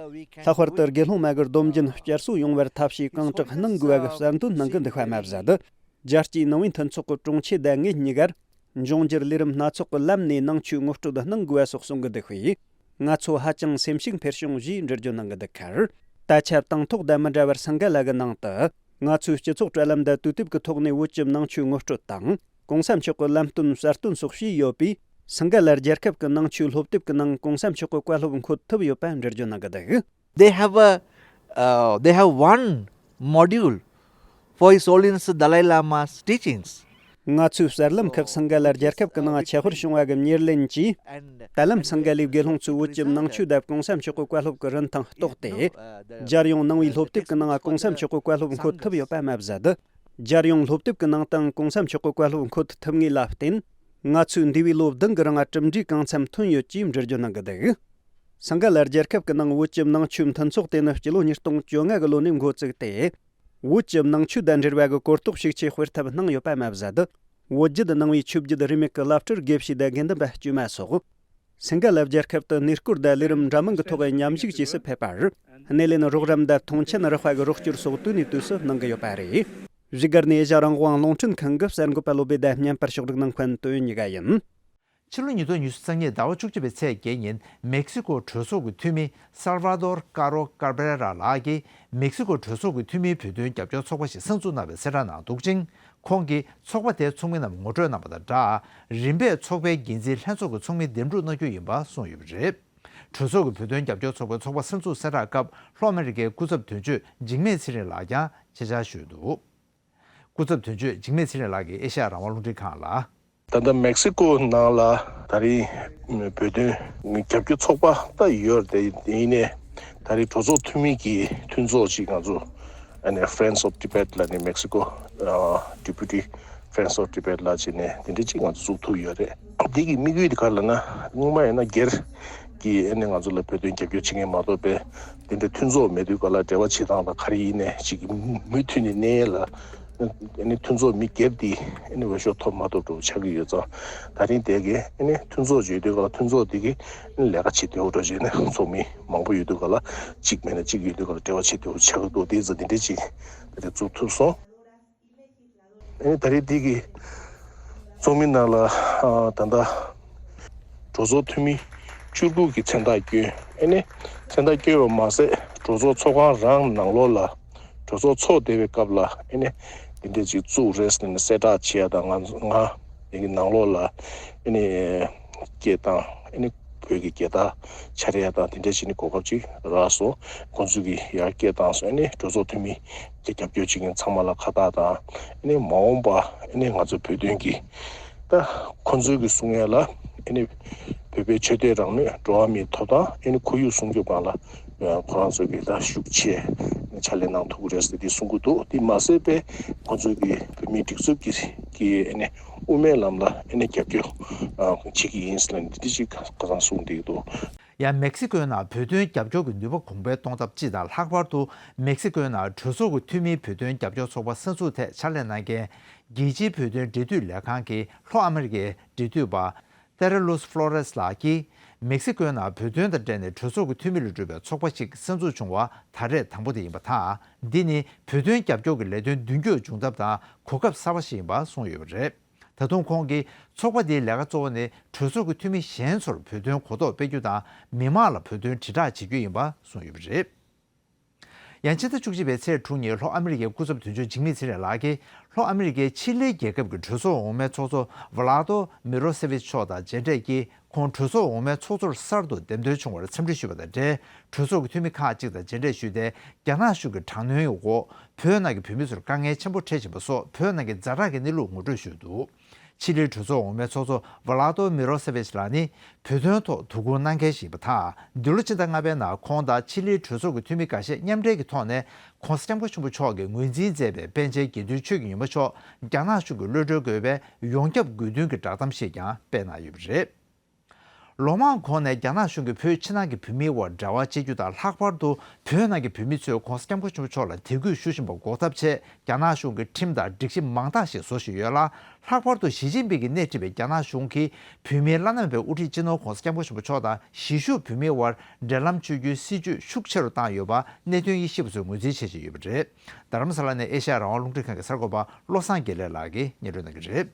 ལྷག་པར་དུ་དགེ་སློང་མ་གི་སྡོམ་རྒྱུན་བསྐྱར་གསོ་ཡོང་བར་ཐབས་ཤེས་གང་དྲག་གནང་དགོས་པ་གི་གསལ་འདོན་གནང་གི་འདུག་པ་མ་ཟད། རྒྱལ་སྤྱིའི་ནང་པའི་མཐུན་ཚོགས་ཀྱི་དྲུང་ཆེ་དང་ངེད་གཉིས་ཀར། འབྱུང་འགྱུར་ལས་རིམ་སྣ་ཚོགས་ཀྱི་ལམ་ནས་ནང་ཆོས་ངོ་སྤྲོད་གནང་དགོས་པ་སོགས་གསུང་གི་འདུག་པས། ང་ཚོ་ཧ་ཅང་སེམས་ཤུགས་འཕེར་བྱུང་ཞེས་འགྲེལ་བརྗོད་གནང་གི་འདུག་ཁར། ད་ཆ་དང་ཐོག་དང་མི་འདྲ་བར་སིང་ག་ལ་གི་ནང་དུ། ང་ཚོས་སྤྱི་ཚོགས་དྲ་ལམ་དང་དུས་དེབ་ཀྱི་ཐོག་ནས་བོད་ཀྱི་ནང་ཆོས་ངོ་སྤྲོད་དང་། གོང་ས་མཆོག་གི་ལམ་སྟོན་གསལ་སྟོན་སོགས་བྱས་ཡོད་པས། སིང་ག་ལ་རྒྱལ་ཁབ་ཀྱི་ནང་ཆོས་སློབ་དེབ་ཀྱི་ནང་གོང་ས་མཆོག་གི་བཀའ་སློབ་འཁོད་ཐུབ་ཡོད་པ་འགྲེལ་བརྗོད་གནང་གི་འདུག They have a, uh, they have one module for His Holiness the Dalai Lama's teachings. ང་ཚོའི་གསར་ལམ་ཁག་སིང་ག་ལ་རྒྱལ་ཁབ་ཀྱི་ནང་ཁྱད་པར་བྱུང་བ་གི་ཉེར་ལེན་གྱིས། ད་ལམ་སིང་ག་ལའི་དགེ་སློང་ཚོའི་བོད་ཀྱི་ནང་ཆོས་དང་གོང་ས་མཆོག་གི་བཀའ་སློབ་ཀྱི་རིན་ཐང་རྟོགས་ཏེ། རྒྱལ་ཡོངས་ནང་པའི་སློབ་དེབ་ཀྱི་ནང་གོང་ས་མཆོག་གི་བཀའ་སློབ་འཁོད་ཐུབ་ཡོད་པ་མ་ཟད། རྒྱལ་ཡོངས་སློབ་དེབ་ཀྱི་ནང་དང་གོང་ས་མཆོག་གི་བཀའ་སློབ་འཁོད་ཐུབ་ངེས་ལ་བརྟེན། ང་ཚོས་འདས་པའི་ལོ་བདུན་གྱི་རིང་གྲུབ་འབྲས་གང་འཚམ་ཐོན་ཡོད་ཅེས་འགྲེལ་བརྗོད་གནང་གི་འདུག། སིང་ག་ལ་རྒྱལ་ཁབ་ཀྱི་ནང་བོད་ཀྱི་ནང་ཆོས་མཐུན་ཚོགས་དེ་ནི་སྤྱི་ལོ་ཉིས་སྟོང་བཅོ་ལྔ་གི་ལོ་ནས་འགོ་བཙུགས་ཏེ། བོད་ཀྱི་ནང་ཆོས་དང་འབྲེལ་བ་གི་གོ་རྟོགས་ཤུགས་ཆེ་སྤེལ་ཐབས་གནང་ཡོད་པ་མ་ཟད། བོད་བརྒྱུད་ནང་པའི་ཆོས་བརྒྱུད་རིས་མེད་ཀྱི་བླ་སྤྲུལ་དགེ་བཤེས་དང་དགེ་འདུན་པ་དཀྱུས་མ་སོགས། སིང་ག་ལ་རྒྱལ་ཁབ་ཏུ་གནས་སྐོར་དང་ལས་རིམ་འདྲ་མིན་གྱི་ཐོག་མཉམ་ཞུགས་བཅས་སུ་ཕེབས་པར། སྣེ་ལེན་རོགས་རམ་དང་མཐོང་མཆན་རག་པ་གི་རོགས་སྐྱོར་སོགས་དུས་ནས་དུས་སུ་གནང་གི་ཡོད་པ་རེད། བཞུགས་སྒར་ནས་ཨེ་ཤ་རང་དབང་རླུང་འཕྲིན་ཁང་གི་གསར་འགོད་པ་བློ་བྷེ་དང་བརྙན་པར་ཕྱོགས་སྒྲིག་གནང་མཁན་དོན་གཉིས་ཀ་ཡིན། ཕྱི་ལོ་ཉིས་སྟོང་ཉི་ཤུ་རྩ་གཉིས་ཟླ་བ་བཅུ་གཅིག་པའི་ཚེས་བརྒྱད་ཉིན་མེག་སི་ཀོ་གྲོས་ཚོགས་ཀྱི་འཐུས་མི་སལ་ཝ་དོར་ཀ་རོ་ཀར་བྷེ་ར་ལགས་ཀྱིས་མེག་སི་ཀོ་གྲོས་ཚོགས་ཀྱི་འཐུས་མིའི་བོད་དོན་རྒྱབ་སྐྱོར་ཚོགས་པ་ཞིག་གསར་འཛུགས་གནང་བའི་གསལ་བསྒྲགས་གནང་འདུག་ཅིང་། ཁོང་གིས་ཚོགས་པ་དེའི་ཚོགས་མི་རྣམས་ངོ་སྤྲོད་གནང་བ་དང་སྦྲགས། རིམ་པས་ཚོགས་པའི་འགན་འཛིན་ལྷན་ཚོགས་ཀྱི་ཚོགས་མི་འདེམས་སྒྲུག་གནང་རྒྱུ་ཡིན་པ་གསུངས་ཡོད་པ་རེད། གྲོས་ཚོགས་ཀྱི་བོད་དོན་རྒྱབ་སྐྱོར་ཚོགས་པའི་ཚོགས་པ་གསར་འཛུགས་གསལ་བསྒྲགས་སྐབས་ལྷོ་ཨ་མེ་རི་ཀའི་སྐུ་ཚབ་དོན་གཅོད་འཇིགས་མེད་ཚེ་རིང་ལགས་ཀྱང་ཆེད་བཅར་ཞུས་འདུག། སྐུ་ཚབ་དོན་གཅོད་འཇིགས་མེད་ཚེ་རིང་ལགས་ཀྱིས་ཨེ་ཤ་ཡ་རང་དབང་རླུང་འཕྲིན་ཁང་ལ། ད་ལྟ་མེག་སི་ཀོ་ནང་ལ་ད་རེས་བོད་དོན་རྒྱབ་སྐྱོར་ཚོགས་པ་ད་ཡོད་རེད། དེ་ཡིན་ནའི་ད་རེས་གྲོས་ཚོགས་འཐུས་མི་གི་མཐུན་ཚོགས་ཅིག་ང་ཚོ་ཨ་ནི་Friends of Tibet ལ་ནི་མེག་སི་ཀོ་Deputy Friends of Tibet ལ་བྱས་ནས་དེ་འདྲ་ཅིག་ང་ཚོ་བཙུགས་ཐུབ་ཡོད་རེད། འདི་གི་དམིགས་ཡུལ་དེ་ག་ལ་ན་སྔོན་མ་ཡིན་ན་སྒེར་གྱི་ཨ་ནི་ང་ཚོ་ལ་བོད་དོན་རྒྱབ་སྐྱོར་བྱེད་མཁན་མ་གཏོགས་པའི་དེ་འདྲ་མཐུན་ཚོགས་མེད་དུས་ག་ལ་འབྲེལ་བ་བྱེད་སྟངས་ལ་ག་རེ་ཡིན་ནའི་ཅིག་མུ་མཐུད་ནས་གནས་ཡས་ལ། ཨ་ནི་མཐུན་ཚོགས་མི་སྒེར་འདི་ཨ་ནི་འོས་ཤོག་ཐོབ་མ་ཐོབ་འདྲ་བོ་ཆགས་ཀྱི་ཡོད་ཙང་། ད་རིང་དེ་གའི་ཨ་ནི་མཐུན་ཚོགས་བརྗོད་དུས་ག་ལ་མཐུན་ཚོགས་འདི་གི་ཨ་ནི་ལས་ཀ་བྱེད་འདོད་འདྲ་བོ་བྱས་ནས་ཚོགས་མི་མང་པོ་ཡོད་དུས་ག་ལ་གཅིག་མེད་ན་གཅིག་ཡོད་དུས་ག་ལ་འབྲེལ་བ་བྱེད་འདོད་འདྲ་བོ་ཆགས་ཀྱི་འདུག། དེ་ཙང་འདི་འདྲའི་ཅིག་ད་རེས་བཙུགས་ཐུབ་སོང་། ཨ་ནི་ད་རེས་འདི་གི་ཚོགས་མི་ནང་ལ་ཨ་ད་ལྟ་གྲོས་ཚོགས་འཐུས་མི་བཅུ་དགུ་གི་མཚན་རྟགས་བསྐྱོན། ཨ་ནི་མཚན་རྟགས་བསྐྱོན་པ་མ་ཟད་གྲོས་ཚོགས་ཚོགས་ཁང་རང་ནང་ལོགས་ལ་གྲོས་ཚོགས་ཚོགས་བསྡད་པའི་སྐབས་ལ་ཨ་ནི་འདི་འདྲ་ཅིག་བཙུགས་རེད་ཟེར་ནས་གསལ་བསྒྲགས་བྱེད་ཡ་དང་། ང་ང་ཡི་གི་ནང་ལོགས་ལ་ཨ་ནི་སྐད་བཏང་། ཨ་ནི་བོད་ཀྱི་རྒྱལ་དར་འཕྱར་ཡ་དང་དེ་འདྲ་བྱས་ནས་གོ་སྐབས་ཅིག་རག་སོང་། ཁོང་ཚོས་ཀྱི་ཡར་སྐད་བཏང་སོང་། ཨ་ནི་གྲོས་ཚོགས་འཐུས་མི་གི་རྒྱབ་སྐྱོར་བྱེད་མཁན་ཚང་མ་ལ་ཁ་བཏགས་དང་། ཨ་ནི་མ་འོངས་པ་ཨ་ནི་ང་ཚོ་བོད་དོན་གྱི་ད་ཁོང་ཚོའི་གི་གསུང་ཡ་ལ་ཨ་ནི་བོད་པའི་ཆོས་དད་རང་མོས། འགྲོ་བ་མིའི་ཐོབ་ཐང་། ཨ་ནི་ཁོར་ཡུག་སྲུང་སྐྱོབ་སྒང་ལ་ཁོ་རང་ཚོ་གི་ད་ཤུགས་ཆེ་ཕྱག་ལས་གནང་ཐུབ་ཀྱི་རེད་ཟེར་དེ་གསུང་གི་འདུག། དེ་མ་ཟད་པའི་ཁོང་ཚོའི་གི་བོད་མིའི་སྒྲིག་འཛུགས་ཀྱི་གི་ཨ་ནི་དབུ་མའི་ལམ་ལ་ཨ་ནི་རྒྱབ་སྐྱོར་ཨ་བྱེད་ཀྱི་ཡིན་ཟེར་ནས་འདི་འདྲ་ཅིག་ཁ་སང་གསུངས་བསྡད་ཀྱི་འདུག། ཡང་མེག་སི་ཀོའི་ནང་བོད་དོན་རྒྱབ་སྐྱོར་གྱི་ནུས་པ་གོང་འཕེལ་གཏོང་ཐབས་སྤྱི་དང་། ལྷག་པར་དུ་མེག་སི་ཀོའི་ནང་གྲོས་ཚོགས་ཀྱི་འཐུས་མིའི་བོད་དོན་རྒྱབ་སྐྱོར་ཚོགས་པ་གསར་འཛུགས་ཐད་ཕྱག་ལས་གནང་མཁན་རྒྱལ་སྤྱིའི་བོད་དོན་འབྲེལ་མཐུད་ལས་ཁང་གི་ལྷོ་ཨ་མེ་རི་ཀའི་འབྲེལ་མཐུད་པ་ཏེ་ར་ལུས་ཕློ་རེས་ལགས་ཀྱིས། མེག་སི་ཀོའི་ནང་བོད་དོན་དང་འབྲེལ་ནས་གྲོས་ཚོགས་ཀྱི་འཐུས་མི་ལས་གྲུབ་པའི་ཚོགས་པ་ཞིག་གསར་འཛུགས་བྱུང་བ་ད་རེས་དང་པོ་དེ་ཡིན་པ་དང་། འདི་ནི་བོད་དོན་རྒྱབ་སྐྱོར་གྱི་ལས་དོན་མདུན་སྐྱོད་བྱུང་ཐབས་དང་གོ་སྐབས་གསར་པ་ཞིག་ཡིན་པ་གསུངས་ཡོད་པ་རེད། ད་དུང་ཁོང་གིས་ཚོགས་པ་འདིའི་ལས་ཀ་གཙོ་བོ་ནི་གྲོས་ཚོགས་ཀྱི་འཐུས་མི་གཞན་ཚོར་བོད་དོན་གོ་རྟོགས་སྤེལ་རྒྱུ་དང་། མི་མང་ལ་བོད་དོན་དྲིལ་བསྒྲགས་བྱེད་རྒྱུ་ཡིན་པ་གསུངས་ཡོད་པ་རེད། ཡང་ཕྱི་ཟླ་བཅུ་གཅིག་པའི་ཚེས་དྲུག་ཉིན་ལྷོ་ཨ་མེ་རི་ཀའི་སྐུ་ཚབ་དོན་གཅོད་འཇིགས་མེད་ཚེ་རིང་ལགས་ཀྱིས་ལྷོ་ཨ་མེ་རི་ཀའི་ཆི་ལི་རྒྱལ་ཁབ་ཀྱི་གྲོས་ཚོགས་འོག་མའི་ཚོགས་གཙོ་ཝ་ལ་ཏོ་མི་རོ་སེ་ཝིཆ་མཆོག་དང་མཇལ་འཕྲད་ཀྱིས། ཁོང་གྲོས་ཚོགས་འོག་མའི་ཚོགས་གཙོར་གསར་དུ་འདེམས་ཐོན་བྱུང་བར་འཚམས་འདྲི་ཞུས་པ་དང་འབྲེལ། གྲོས་ཚོགས་ཀྱི་འཐུས་མི་ཁག་ཅིག་དང་མཇལ་འཕྲད་ཞུས་ཏེ། རྒྱ་ནག་གཞུང་གི་དྲག་གནོན་འོག་བོད་ནང་གི་བོད་མི་ཚོར་དཀའ་ངལ་ཆེན་པོ་འཕྲད་བཞིན་པ་སོགས་བོད་ནང་གི་ཛ་དྲག་གི་གནས་ལུགས་ངོ་སྤྲོད་ཞུས་འདུག། ཆི་ལིའི་གྲོས་ཚོགས་འོག་མའི་ཚོགས་གཙོ་ཝ་ལ་ཏོ་མི་རོ་སེ་ཝིཆ་ལགས་ནི། བོད་དོན་ཐོག་དོ་ཁུར་གནང་མཁན་ཞིག་ཡིན་པ་དང་། འདི་ལོ་ཕྱི་ཟླ་ལྔ་པའི་ནང་ཁོང་དང་ཆི་ལིའི་གྲོས་ཚོགས་ཀྱི་འཐུས་མི་འགའ་ཤས་མཉམ་འབྲེལ་གྱི་ཐོག་ནས། ྋགོང་ས་ྋསྐྱབས་མགོན་ཆེན་པོ་མཆོག་གིས་ངོས་འཛིན་མཛད་པའི་པཎ་ཆེན་དགེ་འདུན་ཆོས་ཀྱི་ཉི་མ་མཆོག་རྒྱ་ནག་གཞུང་གིས་གློད་གྲོལ་དགོས་པའི་ཡོངས་ཁྱབ་དགོས་འདུན་གྱི་བསྒྲགས་གཏམ་ཞིག་ཀྱང་སྤེལ་གནང་ཡོད་པ་རེད། ལོ་མང་གོང་ནས་རྒྱ་ནག་གཞུང་གིས་བོད་ཕྱི་ནང་གི་བོད་མིའི་དབར་འབྲེལ་བ་བྱེད་རྒྱུ་དང་། ལྷག་པར་དུ་བོད་ནང་གི་བོད་མི་ཚོས་ྋགོང་ས་ྋསྐྱབས་མགོན་ཆེན་པོ་མཆོག་ལ་དད་གུས་ཞུ་བཞིན་པ་འགོག་ཐབས་ཆེད། རྒྱ་ནག་གཞུང་གིས་ཁྲིམས་དང་སྒྲིག་གཞི་མང་དག་ཞིག་བཟོ་བཞིན་ཡོད་ལ། ལྷག་པར་དུ་ཞི་ཅིན་ཕིང་གིས་སྣེ་ཁྲིད་པའི་རྒྱ་ནག་གཞུང་གིས་བོད་མིའི་བླ་ན་མེད་པའི་དབུ་ཁྲིད་སྤྱི་ནོར་ྋགོང་ས་ྋསྐྱབས་མགོན་ཆེན་པོ་མཆོག་དང་གཞིས་བཞུགས་བོད་མིའི་དབར་འབྲེལ་ལམ་གཅོད་རྒྱུའི་སྲིད་བྱུས་ཤུགས་ཆེ་རུ་བཏང་ཡོད་པ་གནད་དོན་དབྱེ་ཞིབ་པ་ཚོས་ངོས་འཛིན་བྱེད་བཞིན་ཡོད་པ་རེད། རྡ་རམ་ས་ལ་ནས་ཨེ་ཤ་ཡ་རང་དབང་རླུང་འཕྲིན་ཁང་གི་གསར་འགོད་པ་བློ་བཟང་དགེ་ལེགས་ལགས་ཀྱིས་སྙན་སྒྲོན་གནང་གི་རེད།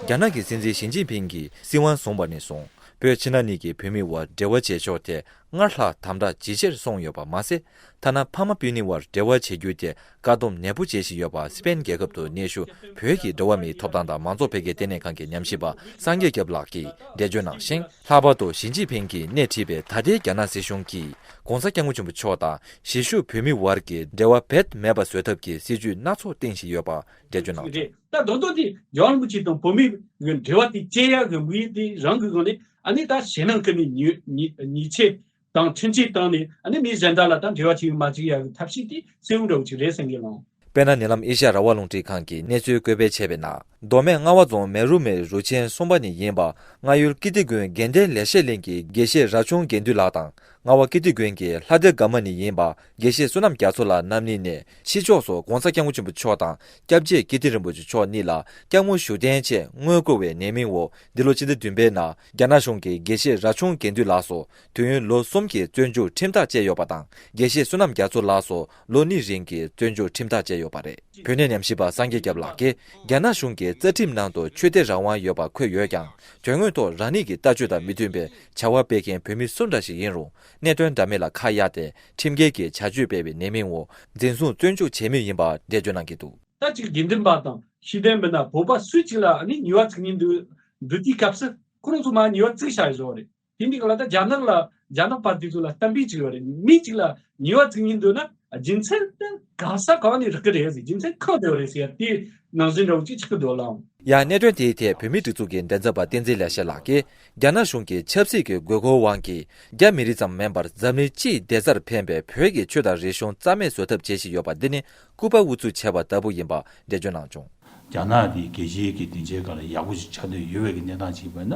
རྒྱ་ནག་གི་སྲིད་འཛིན་ཞི་ཅིན་ཕིང་གིས་སྲིད་དབང་བཟུང་བ་ནས་བཟུང་བོད་ཕྱི་ནང་གཉིས་ཀྱི་བོད་མི་དབར་འབྲེལ་བ་བྱེད་ཕྱོགས་ཐད་སྔར་ལྷག་དམ་དྲག་ཇེ་ཆེར་སོང་ཡོད་པ་མ་ཟད། ཐ་ན་ཕ་མ་སྤུན་ཉེ་དབར་འབྲེལ་བ་བྱེད་རྒྱུའི་ཐད་ བཀག་སྡོམ་ནན་པོ་བྱེད་བཞིན་ཡོད་པ། སི་པེན་རྒྱལ་ཁབ་ཏུ་གནས་བཞུགས་བོད་ཀྱི་འགྲོ་བ་མིའི་ཐོབ་ཐང་དང་མང་གཙོ་འཕེལ་རྒྱས་ལྟེ་གནས་ཁང་གི་ཉམས་ཞིབ་པ་སངས་རྒྱས་སྐྱབས་ལགས་ཀྱིས་འགྲེལ་བརྗོད་གནང་ཞིང་། ལྷག་པར་དུ་ཞི་ཅིན་ཕིང་གིས་སྣེ་ཁྲིད་པའི་ད་ལྟའི་རྒྱ་ནག་སྲིད་གཞུང་གིས་༸གོང་ས་༸སྐྱབས་མགོན་ཆེན་པོ་མཆོག་དང་གཞིས་བཞུགས་བོད་མི་བར་གྱི་འབྲེལ་བ་རྦད་མེད་པ་བཟོ་ཐབས་ཀྱི་སྲིད་ཇུས་སྣ་ཚོགས་བཏིང་བཞིན་ཡོད་པ་འགྲེལ་བརྗོད་གནང་འདུག། རེད། ད་རྡོག་རྡོག་དེ་རྒྱལ་བ་རིན་པོ་ཆེ་དང་བོད་མི་གི་འབྲེལ་བ་དེ་བཅད་ཡག་གི་དམིགས་ཡུལ་དེ་རང་གི་སྒང་ནས་ཨ་ནི་ད་ཞེད་སྣང་སྐུལ་ནས་ཉེས་ཉེས་ཉེས་ཆད་དང་འཕྲིན་ཆད་བཏང་ནས་ཨ་ནི་མི་གཞན་དག་ལ་ད་འབྲེལ་བ་བྱེད་མ་བཅུག་ཡག་གི་ཐབས་ཤེས་དེ་གསལ་བོ་འདྲ་བོ་ཅིག་རེད་བསམ་གྱི་ལགས། དཔེར་ན། ཉེ་ལམ་ཨེ་ཤ་ཡ་རང་དབང་རླུང་འཕྲིན་ཁང་གིས་གནས་ཚུལ་བཀོད་སྤེལ་བྱས་པའི་ནང་། མདོ་སྨད་རྔ་བ་རྫོང་མེ་རུ་མའི་རུ་ཆེན་གསུམ་པ་ནས་ཡིན་པ། རྔ་ཡུལ་ཀིརྟི་དགོན་དགེ་ལྡན་ལེགས་བཤད་གླིང་གི་དགེ་བཤེས་ར་ཆུང་དགེ་འདུན་ལགས་དང་། རྔ་བ་ཀིརྟི་དགོན་གྱི་ལྷ་སྡེ་དགའ་མ་ནས་ཡིན་པ། དགེ་བཤེས་བསོད་ནམས་རྒྱ་མཚོ་ལགས་རྣམ་གཉིས་ནས་ཕྱི་ཕྱོགས་སུ་༸གོང་ས་༸སྐྱབས་མགོན་ཆེན་པོ་མཆོག་དང་སྐྱབས་རྗེ་ཀིརྟི་རིན་པོ་ཆེ་མཆོག་གཉིས་ལ་སྐྱབས་མགོན་བཞུགས་གདན་ཆེད་དངུལ་བསྐུར་བའི་ཉེས་མིང་འོག་འདི་ལོ་ཕྱི་ཟླ་བདུན་པའི་ནང་རྒྱ་ནག་གཞུང་གིས་དགེ་བཤེས་ར་ཆུང་དགེ་འདུན་ལགས་སུ་དུས་ཡུན་ལོ་གསུམ་གྱི་བཙོན་འཇུག་ཁྲིམས་ཐག་བཅད་ཡོད་པ་དང་། དགེ་བཤེས་བསོད་ནམས་རྒྱ་མཚོ་ལགས་སུ་ལོ་གཉིས་རིང་གི་བཙོན་འཇུག་ཁྲིམས་ཐག་བཅད་ཡོད་པ་རེད། བོད་གནས་ཉམས་ཞིབ་པ་སངས་རྒྱས་སྐྱབས་ལགས་ཀྱིས། རྒྱ་ནག་གཞུང་གིས་རྩ་ཁྲིམས་ནང་དུ་ཆོས་དད་རང་དབང་ཡོད་པ་འཁོད་ཡོད་ཀྱང་། དོན་དངོས་ཐོག་རང་ཉིད་ཀྱི་ལྟ་སྤྱོད་དང་མི་མཐུན་པའི་བྱ་བ་སྤེལ་མཁན་བོད་མི་སུ་འདྲ་ཞིག་ཡིན་རུང་། གནད་དོན་འདྲ་མིན་ལ་ཁ་གཡར་ཏེ། ཁྲིམས་འགལ་གྱི་བྱ་སྤྱོད་སྤེལ་བའི་ཉེས་མིང་འོག་འཛིན་བཟུང་བཙོན་འཇུག་བྱེད་མུས་ཡིན་པ་འགྲེལ་བརྗོད་གནང་གི་འདུག། ད་ཅིག་དགེ་འདུན་པ་དང་ཤེས་ལྡན་པ་ན་བོད་པ་སུ་གཅིག་ལ་ཨ་ནི་ཉེས་པ་བཙུགས་ཉེན་འདུག་འདུག་དུས་སྐབས་སུ་ཁོ་རང་ཚོ་མ་ཉེས་པ་བཙུགས་བཞག་ཡོད་བཟོ་བ་རེད། དེ་འདི་ག་ལ་ད་རྒྱ་ནག་ལ་རྒྱ་ནག་པ་དེ་ཚོ་ལ་གཏམ་དཔེ་ཅིག་ཡོད་རེད། མི་གཅིག་ལ་ཉེས་པ་བཙུགས་ཉེན་འདུག་ན་རྒྱུ་མཚན་དེ་ག་ས་ག་ནས་རག་གི་རེད་ཟེར། རྒྱུ་མཚན་གང་དེ་རེད་ཟེར་ཡ་དེ་ནང་བཞིན་འདྲ་བོ་ཅིག་ཆགས་ཀྱི་འདུག་ལགས། ཡང་གནད་དོན་དེའི་ཐད་བོད་མིའི་སྒྲིག་འཛུགས་ཀྱི་མགྲིན་ཚབ་པ་བསྟན་འཛིན་ལེགས་བཤད་ལགས་ཀྱིས། རྒྱ་ནག་གཞུང་གིས་ཆབ་སྲིད་ཀྱི་དགོས་མཁོའི་དབང་གིས་རྒྱ་མི་རིགས་ཙམ་མིན་པར་འཛམ་གླིང་སྤྱིའི་བདེ་རྩར་ཕན་པའི་བོད་ཀྱི་ཆོས་དང་རིག་གཞུང་རྩ་མེད་བཟོ་ཐབས་བྱེད་བཞིན་ཡོད་པ་འདི་ནི་སྐུད་པ་ཨུ་ཚུགས་བྱས་པ་ལྟ་བུ་ཡིན་པ་འགྲེལ་བརྗོད་གནང་བྱུང་། རྒྱ་ནག་འདི་རྒྱལ་སྤྱིའི་གི་སྡིངས་ཆའི་སྒང་ལ་ཡག་པོ་ཞིག་ཆགས་བསྡད་ཡོད་པའི་གི་གནས་སྟངས་ཅིག་ཡིན་པ་ན།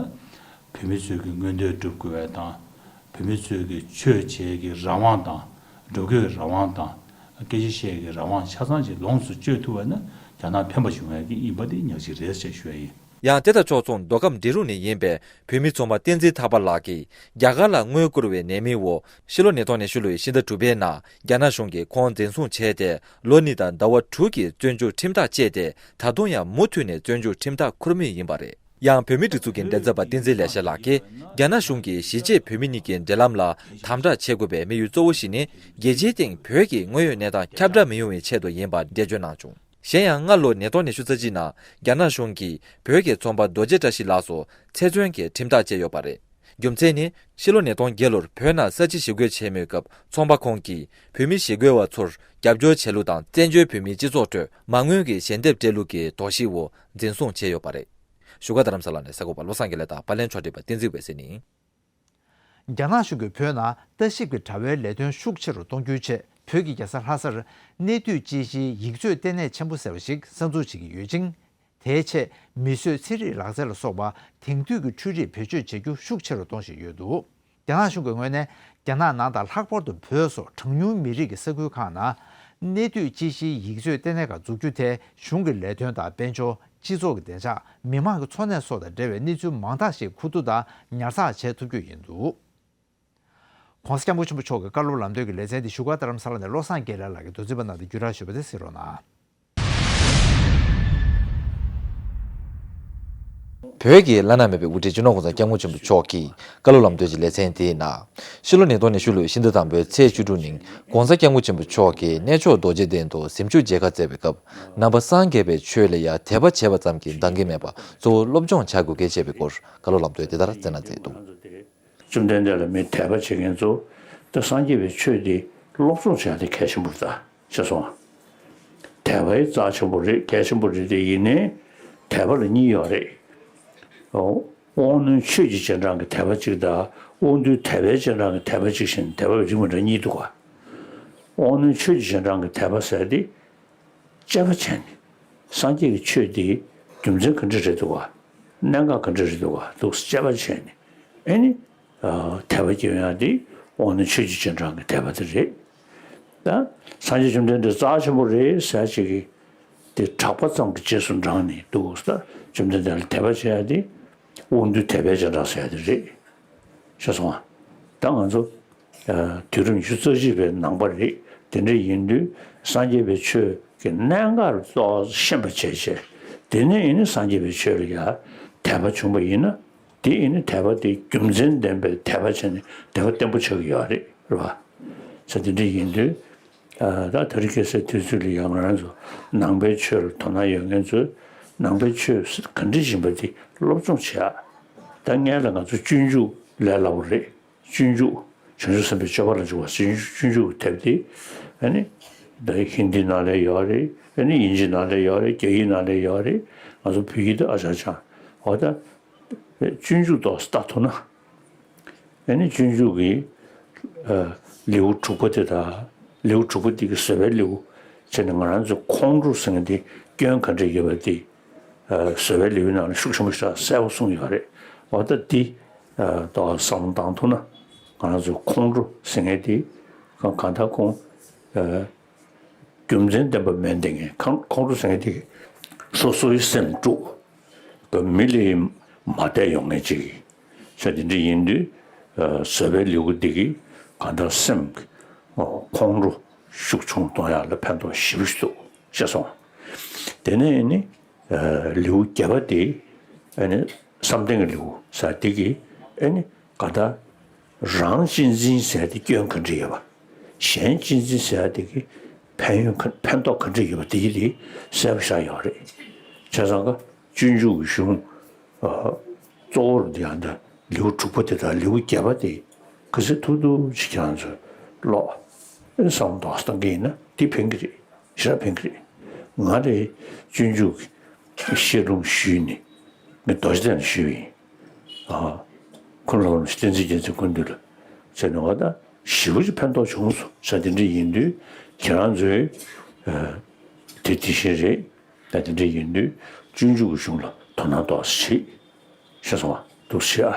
བོད་མི་ཚོའི་གི་མངོན་འདོད་སྒྲུབ་དགོས་པ་དང་། བོད་མི་ཚོའི་གི་ཆོས་བྱེད་ཀྱི་རང་དབང་དང་། འགྲོ་སྐྱོད་རང་དབང་དང་། སྐད་ཆ་བཤད་ཀྱི་རང་དབང་ཆ་ཚང་ཅིག་ལོངས་སུ་སྤྱོད་ཐུབ་པ་ན་རྒྱ་ནག་ཕན་པ་བྱུང་བའི་གི་ཡིན་པ་དེ་ཉག་གཅིག་རེད་ཅེས་ཞུ་ཡ་ཡིན། ཡང་དེ་དང་ཕྱོགས་མཚུངས་མདོ་ཁམས་འབྲི་རུ་ནས་ཡིན་པའི་བོད་མི་ཚོང་པ་བསྟན་འཛིན་ཐར་པ་ལགས་ཀྱིས་རྒྱ་གར་ལ་དངུལ་བསྐུར་བའི་ཉེས་མིང་འོག་ཕྱི་ལོ་ཉིས་སྟོང་ཉི་ཤུ་ལོའི་ཕྱི་ཟླ་དྲུག་པའི་ནང་རྒྱ་ནག་གཞུང་གིས་ཁོང་འཛིན་བཟུང་བྱས་ཏེ་ལོ་གཉིས་དང་ཟླ་བ་དྲུག་གི་བཙོན་འཇུག་ཁྲིམས་ཐག་བཅད་དེ། ད་དུང་ཡང་མུ་མཐུད་ནས་བཙོན་འཇུག་ཁྲིམས་ཐག་འཁུར་མུས་ཡིན་པ་རེད། ཡང་བོད་མིའི་སྒྲིག་འཛུགས་ཀྱི་མགྲིན་ཚབ་པ་བསྟན་འཛིན་ལེགས་བཤད་ལགས་ཀྱིས། རྒྱ་ནག་གཞུང་གིས་གཞིས་བྱེས་བོད་མི་གཉིས་ཀྱི་འབྲེལ་ལམ་ལ་དམ་དྲག་བྱེད་དགོས་པའི་དམིགས་ཡུལ་གཙོ་བོ་ཞིག་ནི། རྒྱལ་སྤྱིའི་སྟེང་བོད་ཀྱི་དངོས་ཡོད་གནས་སྟངས་ཁྱབ་བསྒྲགས་མི་ཡོང་བའི་ཆེད་དུ་ཡིན་པ་འགྲེལ་བརྗོད་གནང་བྱུང་། གཞན་ཡང་། སྔ་ལོ་ཉིས་སྟོང་ཉི་ཤུ་རྩ་གཅིག་ནང་རྒྱ་ནག་གཞུང་གིས་བོད་ཀྱི་ཚོང་པ་རྡོ་རྗེ་བཀྲ་ཤིས་ལགས་སུ་ཚེ་བཙོན་གྱི་ཁྲིམས་ཐག་བཅད་ཡོད་པ་རེད། རྒྱུ་མཚན་ནི། ཕྱི་ལོ་ཉིས་སྟོང་བརྒྱད་ལོར་བོད་ནང་ས་བྱི་ཞི་རྒོལ་བྱེད་མུས་སྐབས། ཚོང་པ་ཁོང་གིས་བོད་མི་ཞི་རྒོལ་བ་ཚོར་རྒྱབ་སྐྱོར་བྱས་ལུགས་དང་། བཙན་བྱོལ་བོད་མིའི་སྤྱི་ཚོགས་ཁྲོད་མ་དངུལ་གྱི་ཞལ་འདེབས་སྤྲད་ལུགས་ཀྱི་དོགས་གཞི་འོག་འཛིན་བཟུང་བྱས་ཡོད་པ་རེད། བཞུགས་སྒར་རྡ་རམ་ས་ལ་ནས་གསར་འགོད་པ་བློ་བཟང་དགེ་ལེགས་དང་། པར་ལེན་ཕྱོགས་སྒྲིག་པ་བསྟན་འཛིན་འོད་ཟེར་ནས། རྒྱ་ནག་གཞུང་གིས་བོད་ནང་ལྟ་ཞིབ་ཀྱི་དྲ་བའི་ལས་དོན་ཤུགས་ཆེ་རུ་གཏོང་རྒྱུའི་ཆེད། བོད་ཀྱི་རྒྱལ་ས་ལྷ་སར་གནས་སྡུད་དཔྱད་གཞིའི་ཡིག་མཛོད་ལྟེ་གནས་ཆེན་པོ་ཟེར་བ་ཞིག་གསར་འཛུགས་བྱེད་ཀྱི་ཡོད་ཅིང་། དེའི་ཆེད་མིས་བཟོས་ཚན་རིག་ལག་རྩལ་ལ་སོགས་པ་དེང་དུས་ཀྱི་འཕྲུལ་རིག་བེད་སྤྱོད་བྱེད་རྒྱུ་ཤུགས་ཆེ་རུ་གཏོང་བཞིན་ཡོད་འདུག། རྒྱ་ནག་གཞུང་གི་ངོས་ནས། རྒྱ་ནག་ནང་དང་ལྷག་པར་དུ་བོད་སོགས་གྲངས་ཉུང་མི་རིགས་ཀྱི་ས་ཁུལ་ཁག་ནང་གནས་སྡུད་དཔྱད་གཞིའི་ཡིག་མཛོད་ལྟེ་གནས་ཁག་འཛུགས་རྒྱུ་དེ་གཞུང་གི་ལས་དོན་དང་། དཔལ་འབྱོར། སྤྱི་ཚོགས་ཀྱི་བདེ་འཇགས། མི་དམངས་ཀྱི་འཚོ་གནས་སོགས་དང་འབྲེལ་བའི་གནས་ཚུལ་མང་དག་ཞིག་མཁོ་བསྡུ་དང་ཉར་ཚགས་བྱེད་ཐུབ་རྒྱུ་ཡིན་འདུག། ༸གོང་ས་༸སྐྱབས་མགོན་ཆེན་པོ་མཆོག་གི་བཀའ་སློབ་ལམ་སྟོན་གྱི་ལེ་ཚན་འདི་བཞུགས་སྒར་རྡ་རམ་ས་ལ་ནས་བློ་བཟང་དགེ་ལེགས་ལགས་ཀྱིས་མདོར་བསྡུས་པ་གནང་སྟེ་བརྒྱུད་བསྒྲགས་ཞུས་པ་དེ་གཟིགས་རོགས་གནང་། བོད་ཀྱི་བླ་ན་མེད་པའི་དབུ་ཁྲིད་སྤྱི་ནོར་༸གོང་ས་༸སྐྱབས་མགོན་ཆེན་པོ་མཆོག་གི་བཀའ་སློབ་ལམ་སྟོན་གྱི་ལེ་ཚན་དེའི་ནང་། ཕྱི་ལོ་ཉིས་སྟོང་ཉི་ཤུ་ལོའི་ཕྱི་ཟླ་དང་པོའི་ཚེས་བཅུ་དྲུག་ཉིན་༸གོང་ས་༸སྐྱབས་མགོན་ཆེན་པོ་མཆོག་གིས་གནས་མཆོག་རྡོ་རྗེ་གདན་དུ་གཟིམ་ཆུང་མཇལ་ཁ་བསྩལ་བའི་སྐབས། ནང་པ་སངས་རྒྱས་པའི་ཆོས་ལ་ཡང་དད་པ་བྱས་པ་ཙམ་གྱིས་འདང་གི་མེད་པར་གཙོ་བོ་སློབ་སྦྱོང་བྱ་དགོས་གལ་ཆེ་བའི་སྐོར་བཀའ་སློབ་ལམ་སྟོན་དེ་ལྟར་སྩལ་གནང་མཛད་འདུག། བཅོམ་ལྡན་འདས་ལ་མི་དད་པ་བྱེད་མཁན་ཚོ་ད་སངས་རྒྱས་པའི་ཆོས་འདི་སློབ་སྦྱོང་བྱ་དེ་གལ་ཆེན་པོ་རེད་ད་ཤེས་སོང་། དད་པའི་རྩ་ཆེན་པོ་རེད། གལ་ཆེན་པོ་རེད་དེ། ཡིན་ནའི་དད་པ་ལ་གཉིས་ཡོད་རེད། དབང་རྣོན་ཆོས་ཀྱི་རྗེས་འབྲང་གི་དད་པ་གཅིག་དང་། དབང་རྟུལ་དད་པའི་རྗེས་འབྲང་གི་དད་པ་གཅིག་བྱས་ནས་དད་པ་རིགས་མི་འདྲ་གཉིས་འདུག་ག། དབང་རྣོན་ཆོས་ཀྱི་རྗེས་འབྲང་གི་དད་པ་ཟེར་དེ། དཔྱད་པ་བྱས་ནས་སངས་རྒྱས་ཀྱི་ཆོས་དེ་རྒྱུ་མཚན་ག་འདྲ་རེད་འདུག་ག། གནད་འགག་ག་འདྲ་རེད་འདུག་ག་འདུག་དཔྱད་པ་བྱས་ནས། ཨེ་ནི། དད་པ་སྐྱེ་ཡོང་ཡ་དེ་དབང་རྣོན་ཆོས་ཀྱི་རྗེས་འབྲང་གི་དད་པ་དེ་རེད། ད་སངས་རྒྱས་བཅོམ་ལྡན་འདས་རྩ་ཆེན་པོ་རེད་ཟེར་ཅིག་གིས་དེ་གྲགས་པ་ཙམ་གྱི་རྗེས་སུ་འབྲངས་ནས་འདུག་ཟེར། བཅོམ་ལྡན་འདས་ལ་དད་པ་བྱེད་ཡ་དེ་དབང་རྟུལ་དད་པའི་རྗེས་འབྲང་ཟེར་ཡ་དེ་རེད། ཤེས་སོང་ང་། ད་ང་ཚོ་དུས་རབས་ཉི་ཤུ་རྩ་གཅིག་པའི་ནང་པ་རེད། དེ་འདྲ་ཡིན་དུས་སངས་རྒྱས་པའི་ཆོས་ཀྱི་གནད་འགག་ཏོག་ཙམ་ཤེས་པ་བྱས་བྱས། དེ་ནས་ཡིན་ན་སངས་རྒྱས་པའི་ཆོས་ལ་ཡ་དད་པ་བྱུང་བ་ཡིན་ན། དེ་ཡིན་ན་དད་པ་དེ་རྒྱུ་མཚན་ལྡན་པའི་དད་པ་བྱས་ནས་དད་པ་བརྟན་པོ་ཆགས་ཀྱི་ཡོད་རེད། རེད་བ། ས་དེ་འདྲ་ཡིན་དུས་ ཨ། ད་དེ་རིང་ཁ་སང་དུས་ཚོད་ལ་ཡང་ང་རང་ཚོ་ནང་པའི་ཆོས་ལ་དོ་སྣང་ཡོད་མཁན་ཚོས་ནང་པའི་ཆོས་ག་འདྲ་ཡིན་པ་དེ་སློབ་སྦྱོང་བྱེད་ཨ། ད་སྔོན་ལ་ང་ཚོ་སྤྱོད་འཇུག་ལས་སླ་པོ་རེད། སྤྱོད་འཇུག་བྱང་ཆུབ་སེམས་དཔའི་སྤྱོད་པ་ལ་འཇུག་པ་སྤྱོད་འཇུག་སྤྱོད་འཇུག་དེབ་དེ་ཨ་ནི་ད་ཧིན་དི་ནང་ལ་ཡོད་རེད། ཨ་ནི་དབྱིན་ཇི་ནང་ལ་ཡོད་རེད། རྒྱ་ཡིག་ནང་ལ་ཡོད་རེད། ང་ཚོ་བོད་ཡིག་དེ་ཨ་ཅག་ཅག་འོ་ད་སྤྱོད་འཇུག་ཏོག་ཙམ་ལྟ་ཐུབ་ན། ཨ་ནི་སྤྱོད་འཇུག་གི་ཨ་ལེའུ་དྲུག་པ་དེ་དང་། ལེའུ་དྲུག་པ་དེ་གི་བཟོད་པའི་ལེའུ་བྱས་ནས་ང་རང་ཚོ་ཁོང་ཁྲོ་ཟེར་མཁན་དེ་སྐྱོན་ག་འདྲ་ཡོད་པ་དེ་ཨ་བཟོད་པའི་ལེའུའི་ནང་ལ་ཤུགས་ཆེན་པོ་ཞིག་གསལ་པོ་གསུངས་ཡོད་རེད། འོ་ད་འདི་ཨ་ཏོག་ཙམ་བསམ་བློ་བཏང་ཐུབ་ན། ང་རང་ཚོ་ཁོང་ཁྲོ་ཟེར་མཁན་དེ་གང་གང་ལྟར་ཁོང་ཨ་རྒྱུ་མཚན་ལྡན་པ་མིན་བསྡད་མཁན། ཁོང་ཁོང་ཁྲོ་ཟེར་མཁན་དེ་སོ་སོའི་སེམས་དཀྲུགས། མི་ལ་མ་བསྡད་ཡོང་མཁན་ཅིག་ཡིན་ས། དེ་འདྲ་ཡིན་དུས་ཨ་བཟོད་པའི་ལེའུ་འདི་གིས་གང་ལྟར་སེམས་ཨ་ཁོང་ཁྲོ་ཤུགས་ཆུང་གཏོང་ཡག་ལ་ཕན་ཐོགས་ཞེ་པོ་ཞིག་འདུག་ཤེས་སོང་། དེ་ནས་ནི་ཨ་ལེའུ་བརྒྱད་པ་དེ་ཨ་ནི་བསམ་གཏན་གྱི་ལེའུ་ཟེར་དེ་གིས་ཨ་ནི་གང་ལྟར་རང་གཅེས་འཛིན་ཟེར་དེ་སྐྱོན་ག་འདྲ་ཡོད་པ། གཞན་གཅེས་འཛིན་ཟེར་དེ་གི་ཕན་ཡོན་ག་ཕན་ཐོགས་ག་འདྲ་ཡོད་པ་དེ་གི་དེ་གསལ་པོ་ཆགས་ཡོད་རེད། བྱས་ཙང་ཀ་སྤྱོད་འཇུག་གི་གཞུང་ཨ་གཙོ་བོར་འདི་ཡང་འདི་ལེའུ་དྲུག་པ་དེ་དང་ལེའུ་བརྒྱད་པ་དེ་ག་ཚོད་ཐུབ་ཐུབ་ཅིག་ཁྱེད་རང་ཚོས་ཀློག་ཨེ་བསམ་བློ་བཏང་གི་ཡིན་ན་དེ་ཕན་གི་རེད། ཞེ་དྲག་ཕན་གི་རེད། ང་རེ་སྤྱོད་འཇུག་གི་བཤད་ལུང་ཞུས་ནས་ངས་རྡོ་རྗེ་གདན་ལ་ཞུས་པ་ཡིན། ཨ། ཁོང་ལ་བསྟན་འཛིན་རྒྱལ་མཚན་སྐུ་མདུན་ལ་བྱས་ནས་འོ་ད་ཞེ་པོ་ཅིག་ཕན་ཐོགས་བྱུང་སོང་ཟེར། དེ་འདྲ་ཡིན་དུས་ཁྱེད་རང་ཚོས་ཨ་དེ་དེ་བཞིན་རེད། ད་དེ་འདྲ་ཡིན་དུས་སྤྱོད་འཇུག་གི་གཞུང་ལ་དོ་སྣང་ཏོག་ཙམ་བྱེད། ཤེས་སོང་བ། འདུག་སེ་བྱེད་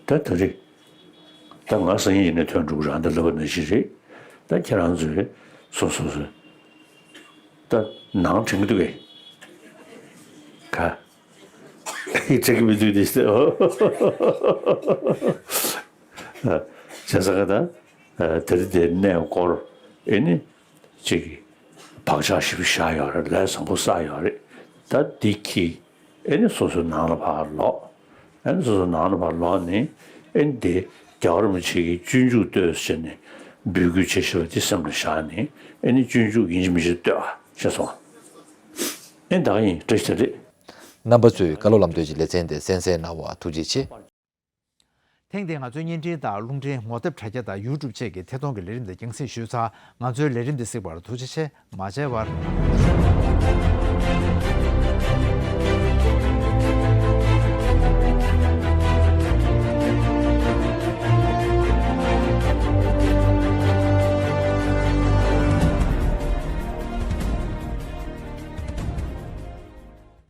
ཨ། ད་དེ་རིང་ད་ང་སང་ཉིན་ཡིན་ན་ཐོན་འགྲོ་གི་རེད། ད་ལབ་པ་ནང་བཞིན་རེད། ད་ཁྱེད་རང་ཚོས་སོ་སོ་སོ་ད་ནང་དྲན་གི་འདུག་གས། ག་དྲན་གི་མི་འདུག་དེ་ཟེར། བྱས་ཙང་ཀ་ད་དེ་རིང་དེ་གནས་སྐོར་ཨེ་ནི་ཅིག་བག་ཆགས་ཞིབ་བཞག་ཡོད་རེད། ལས་བཟང་པོ་བསགས་ཡོད་རེད། ད་འདི་གི་ཨེ་ནི་སོ་སོའི་ནང་ལ་ཕར་ལོག་ཨེ་ནི་སོ་སོའི་ནང་ལ་ཕར་ལོག་ནས་ཨེ་ནི་དེ་རྒྱལ་བ་རིན་པོ་ཆེ་གིས་སྤྱོད་འཇུག་ལྟོས་ཟེར་ནས་འབོད་སྐུལ་བྱེད་བཞིན་པ་དེ་སེམས་ལ་བཞག་ནས་ཨེ་ནི་སྤྱོད་འཇུག་ཡིན་གཅིག་མིན་གཅིག་ལྟོས་ཨ། ཤེས་སོང་ཨ། ཨེ་ནི་ད་ག་ཡིན། བཀྲ་ཤིས་བདེ་ལེགས། རྣམ་པ་ཚོས་བཀའ་སློབ་ལམ་སྟོན་གྱི་ལེ་ཚན་དེ་གསན་གཟིགས་གནང་བར་ཐུགས་རྗེ་ཆེ། ཐེངས་འདིའི་ང་ཚོའི་བརྙན་འཕྲིན་དང་རླུང་འཕྲིན་ངོ་དེབ་དྲ་རྒྱ་དང་ཡུ་ཊུབ་བཅས་ཀྱི་ཐད་གཏོང་གི་ལས་རིམ་དེ་རྒྱང་སྲིང་ཞུས་ཚར། ང་ཚོའི་ལས་རིམ་འདི་གཟིགས་པར་ཐུགས་རྗེ་ཆེ། མ་བརྗེད་པར།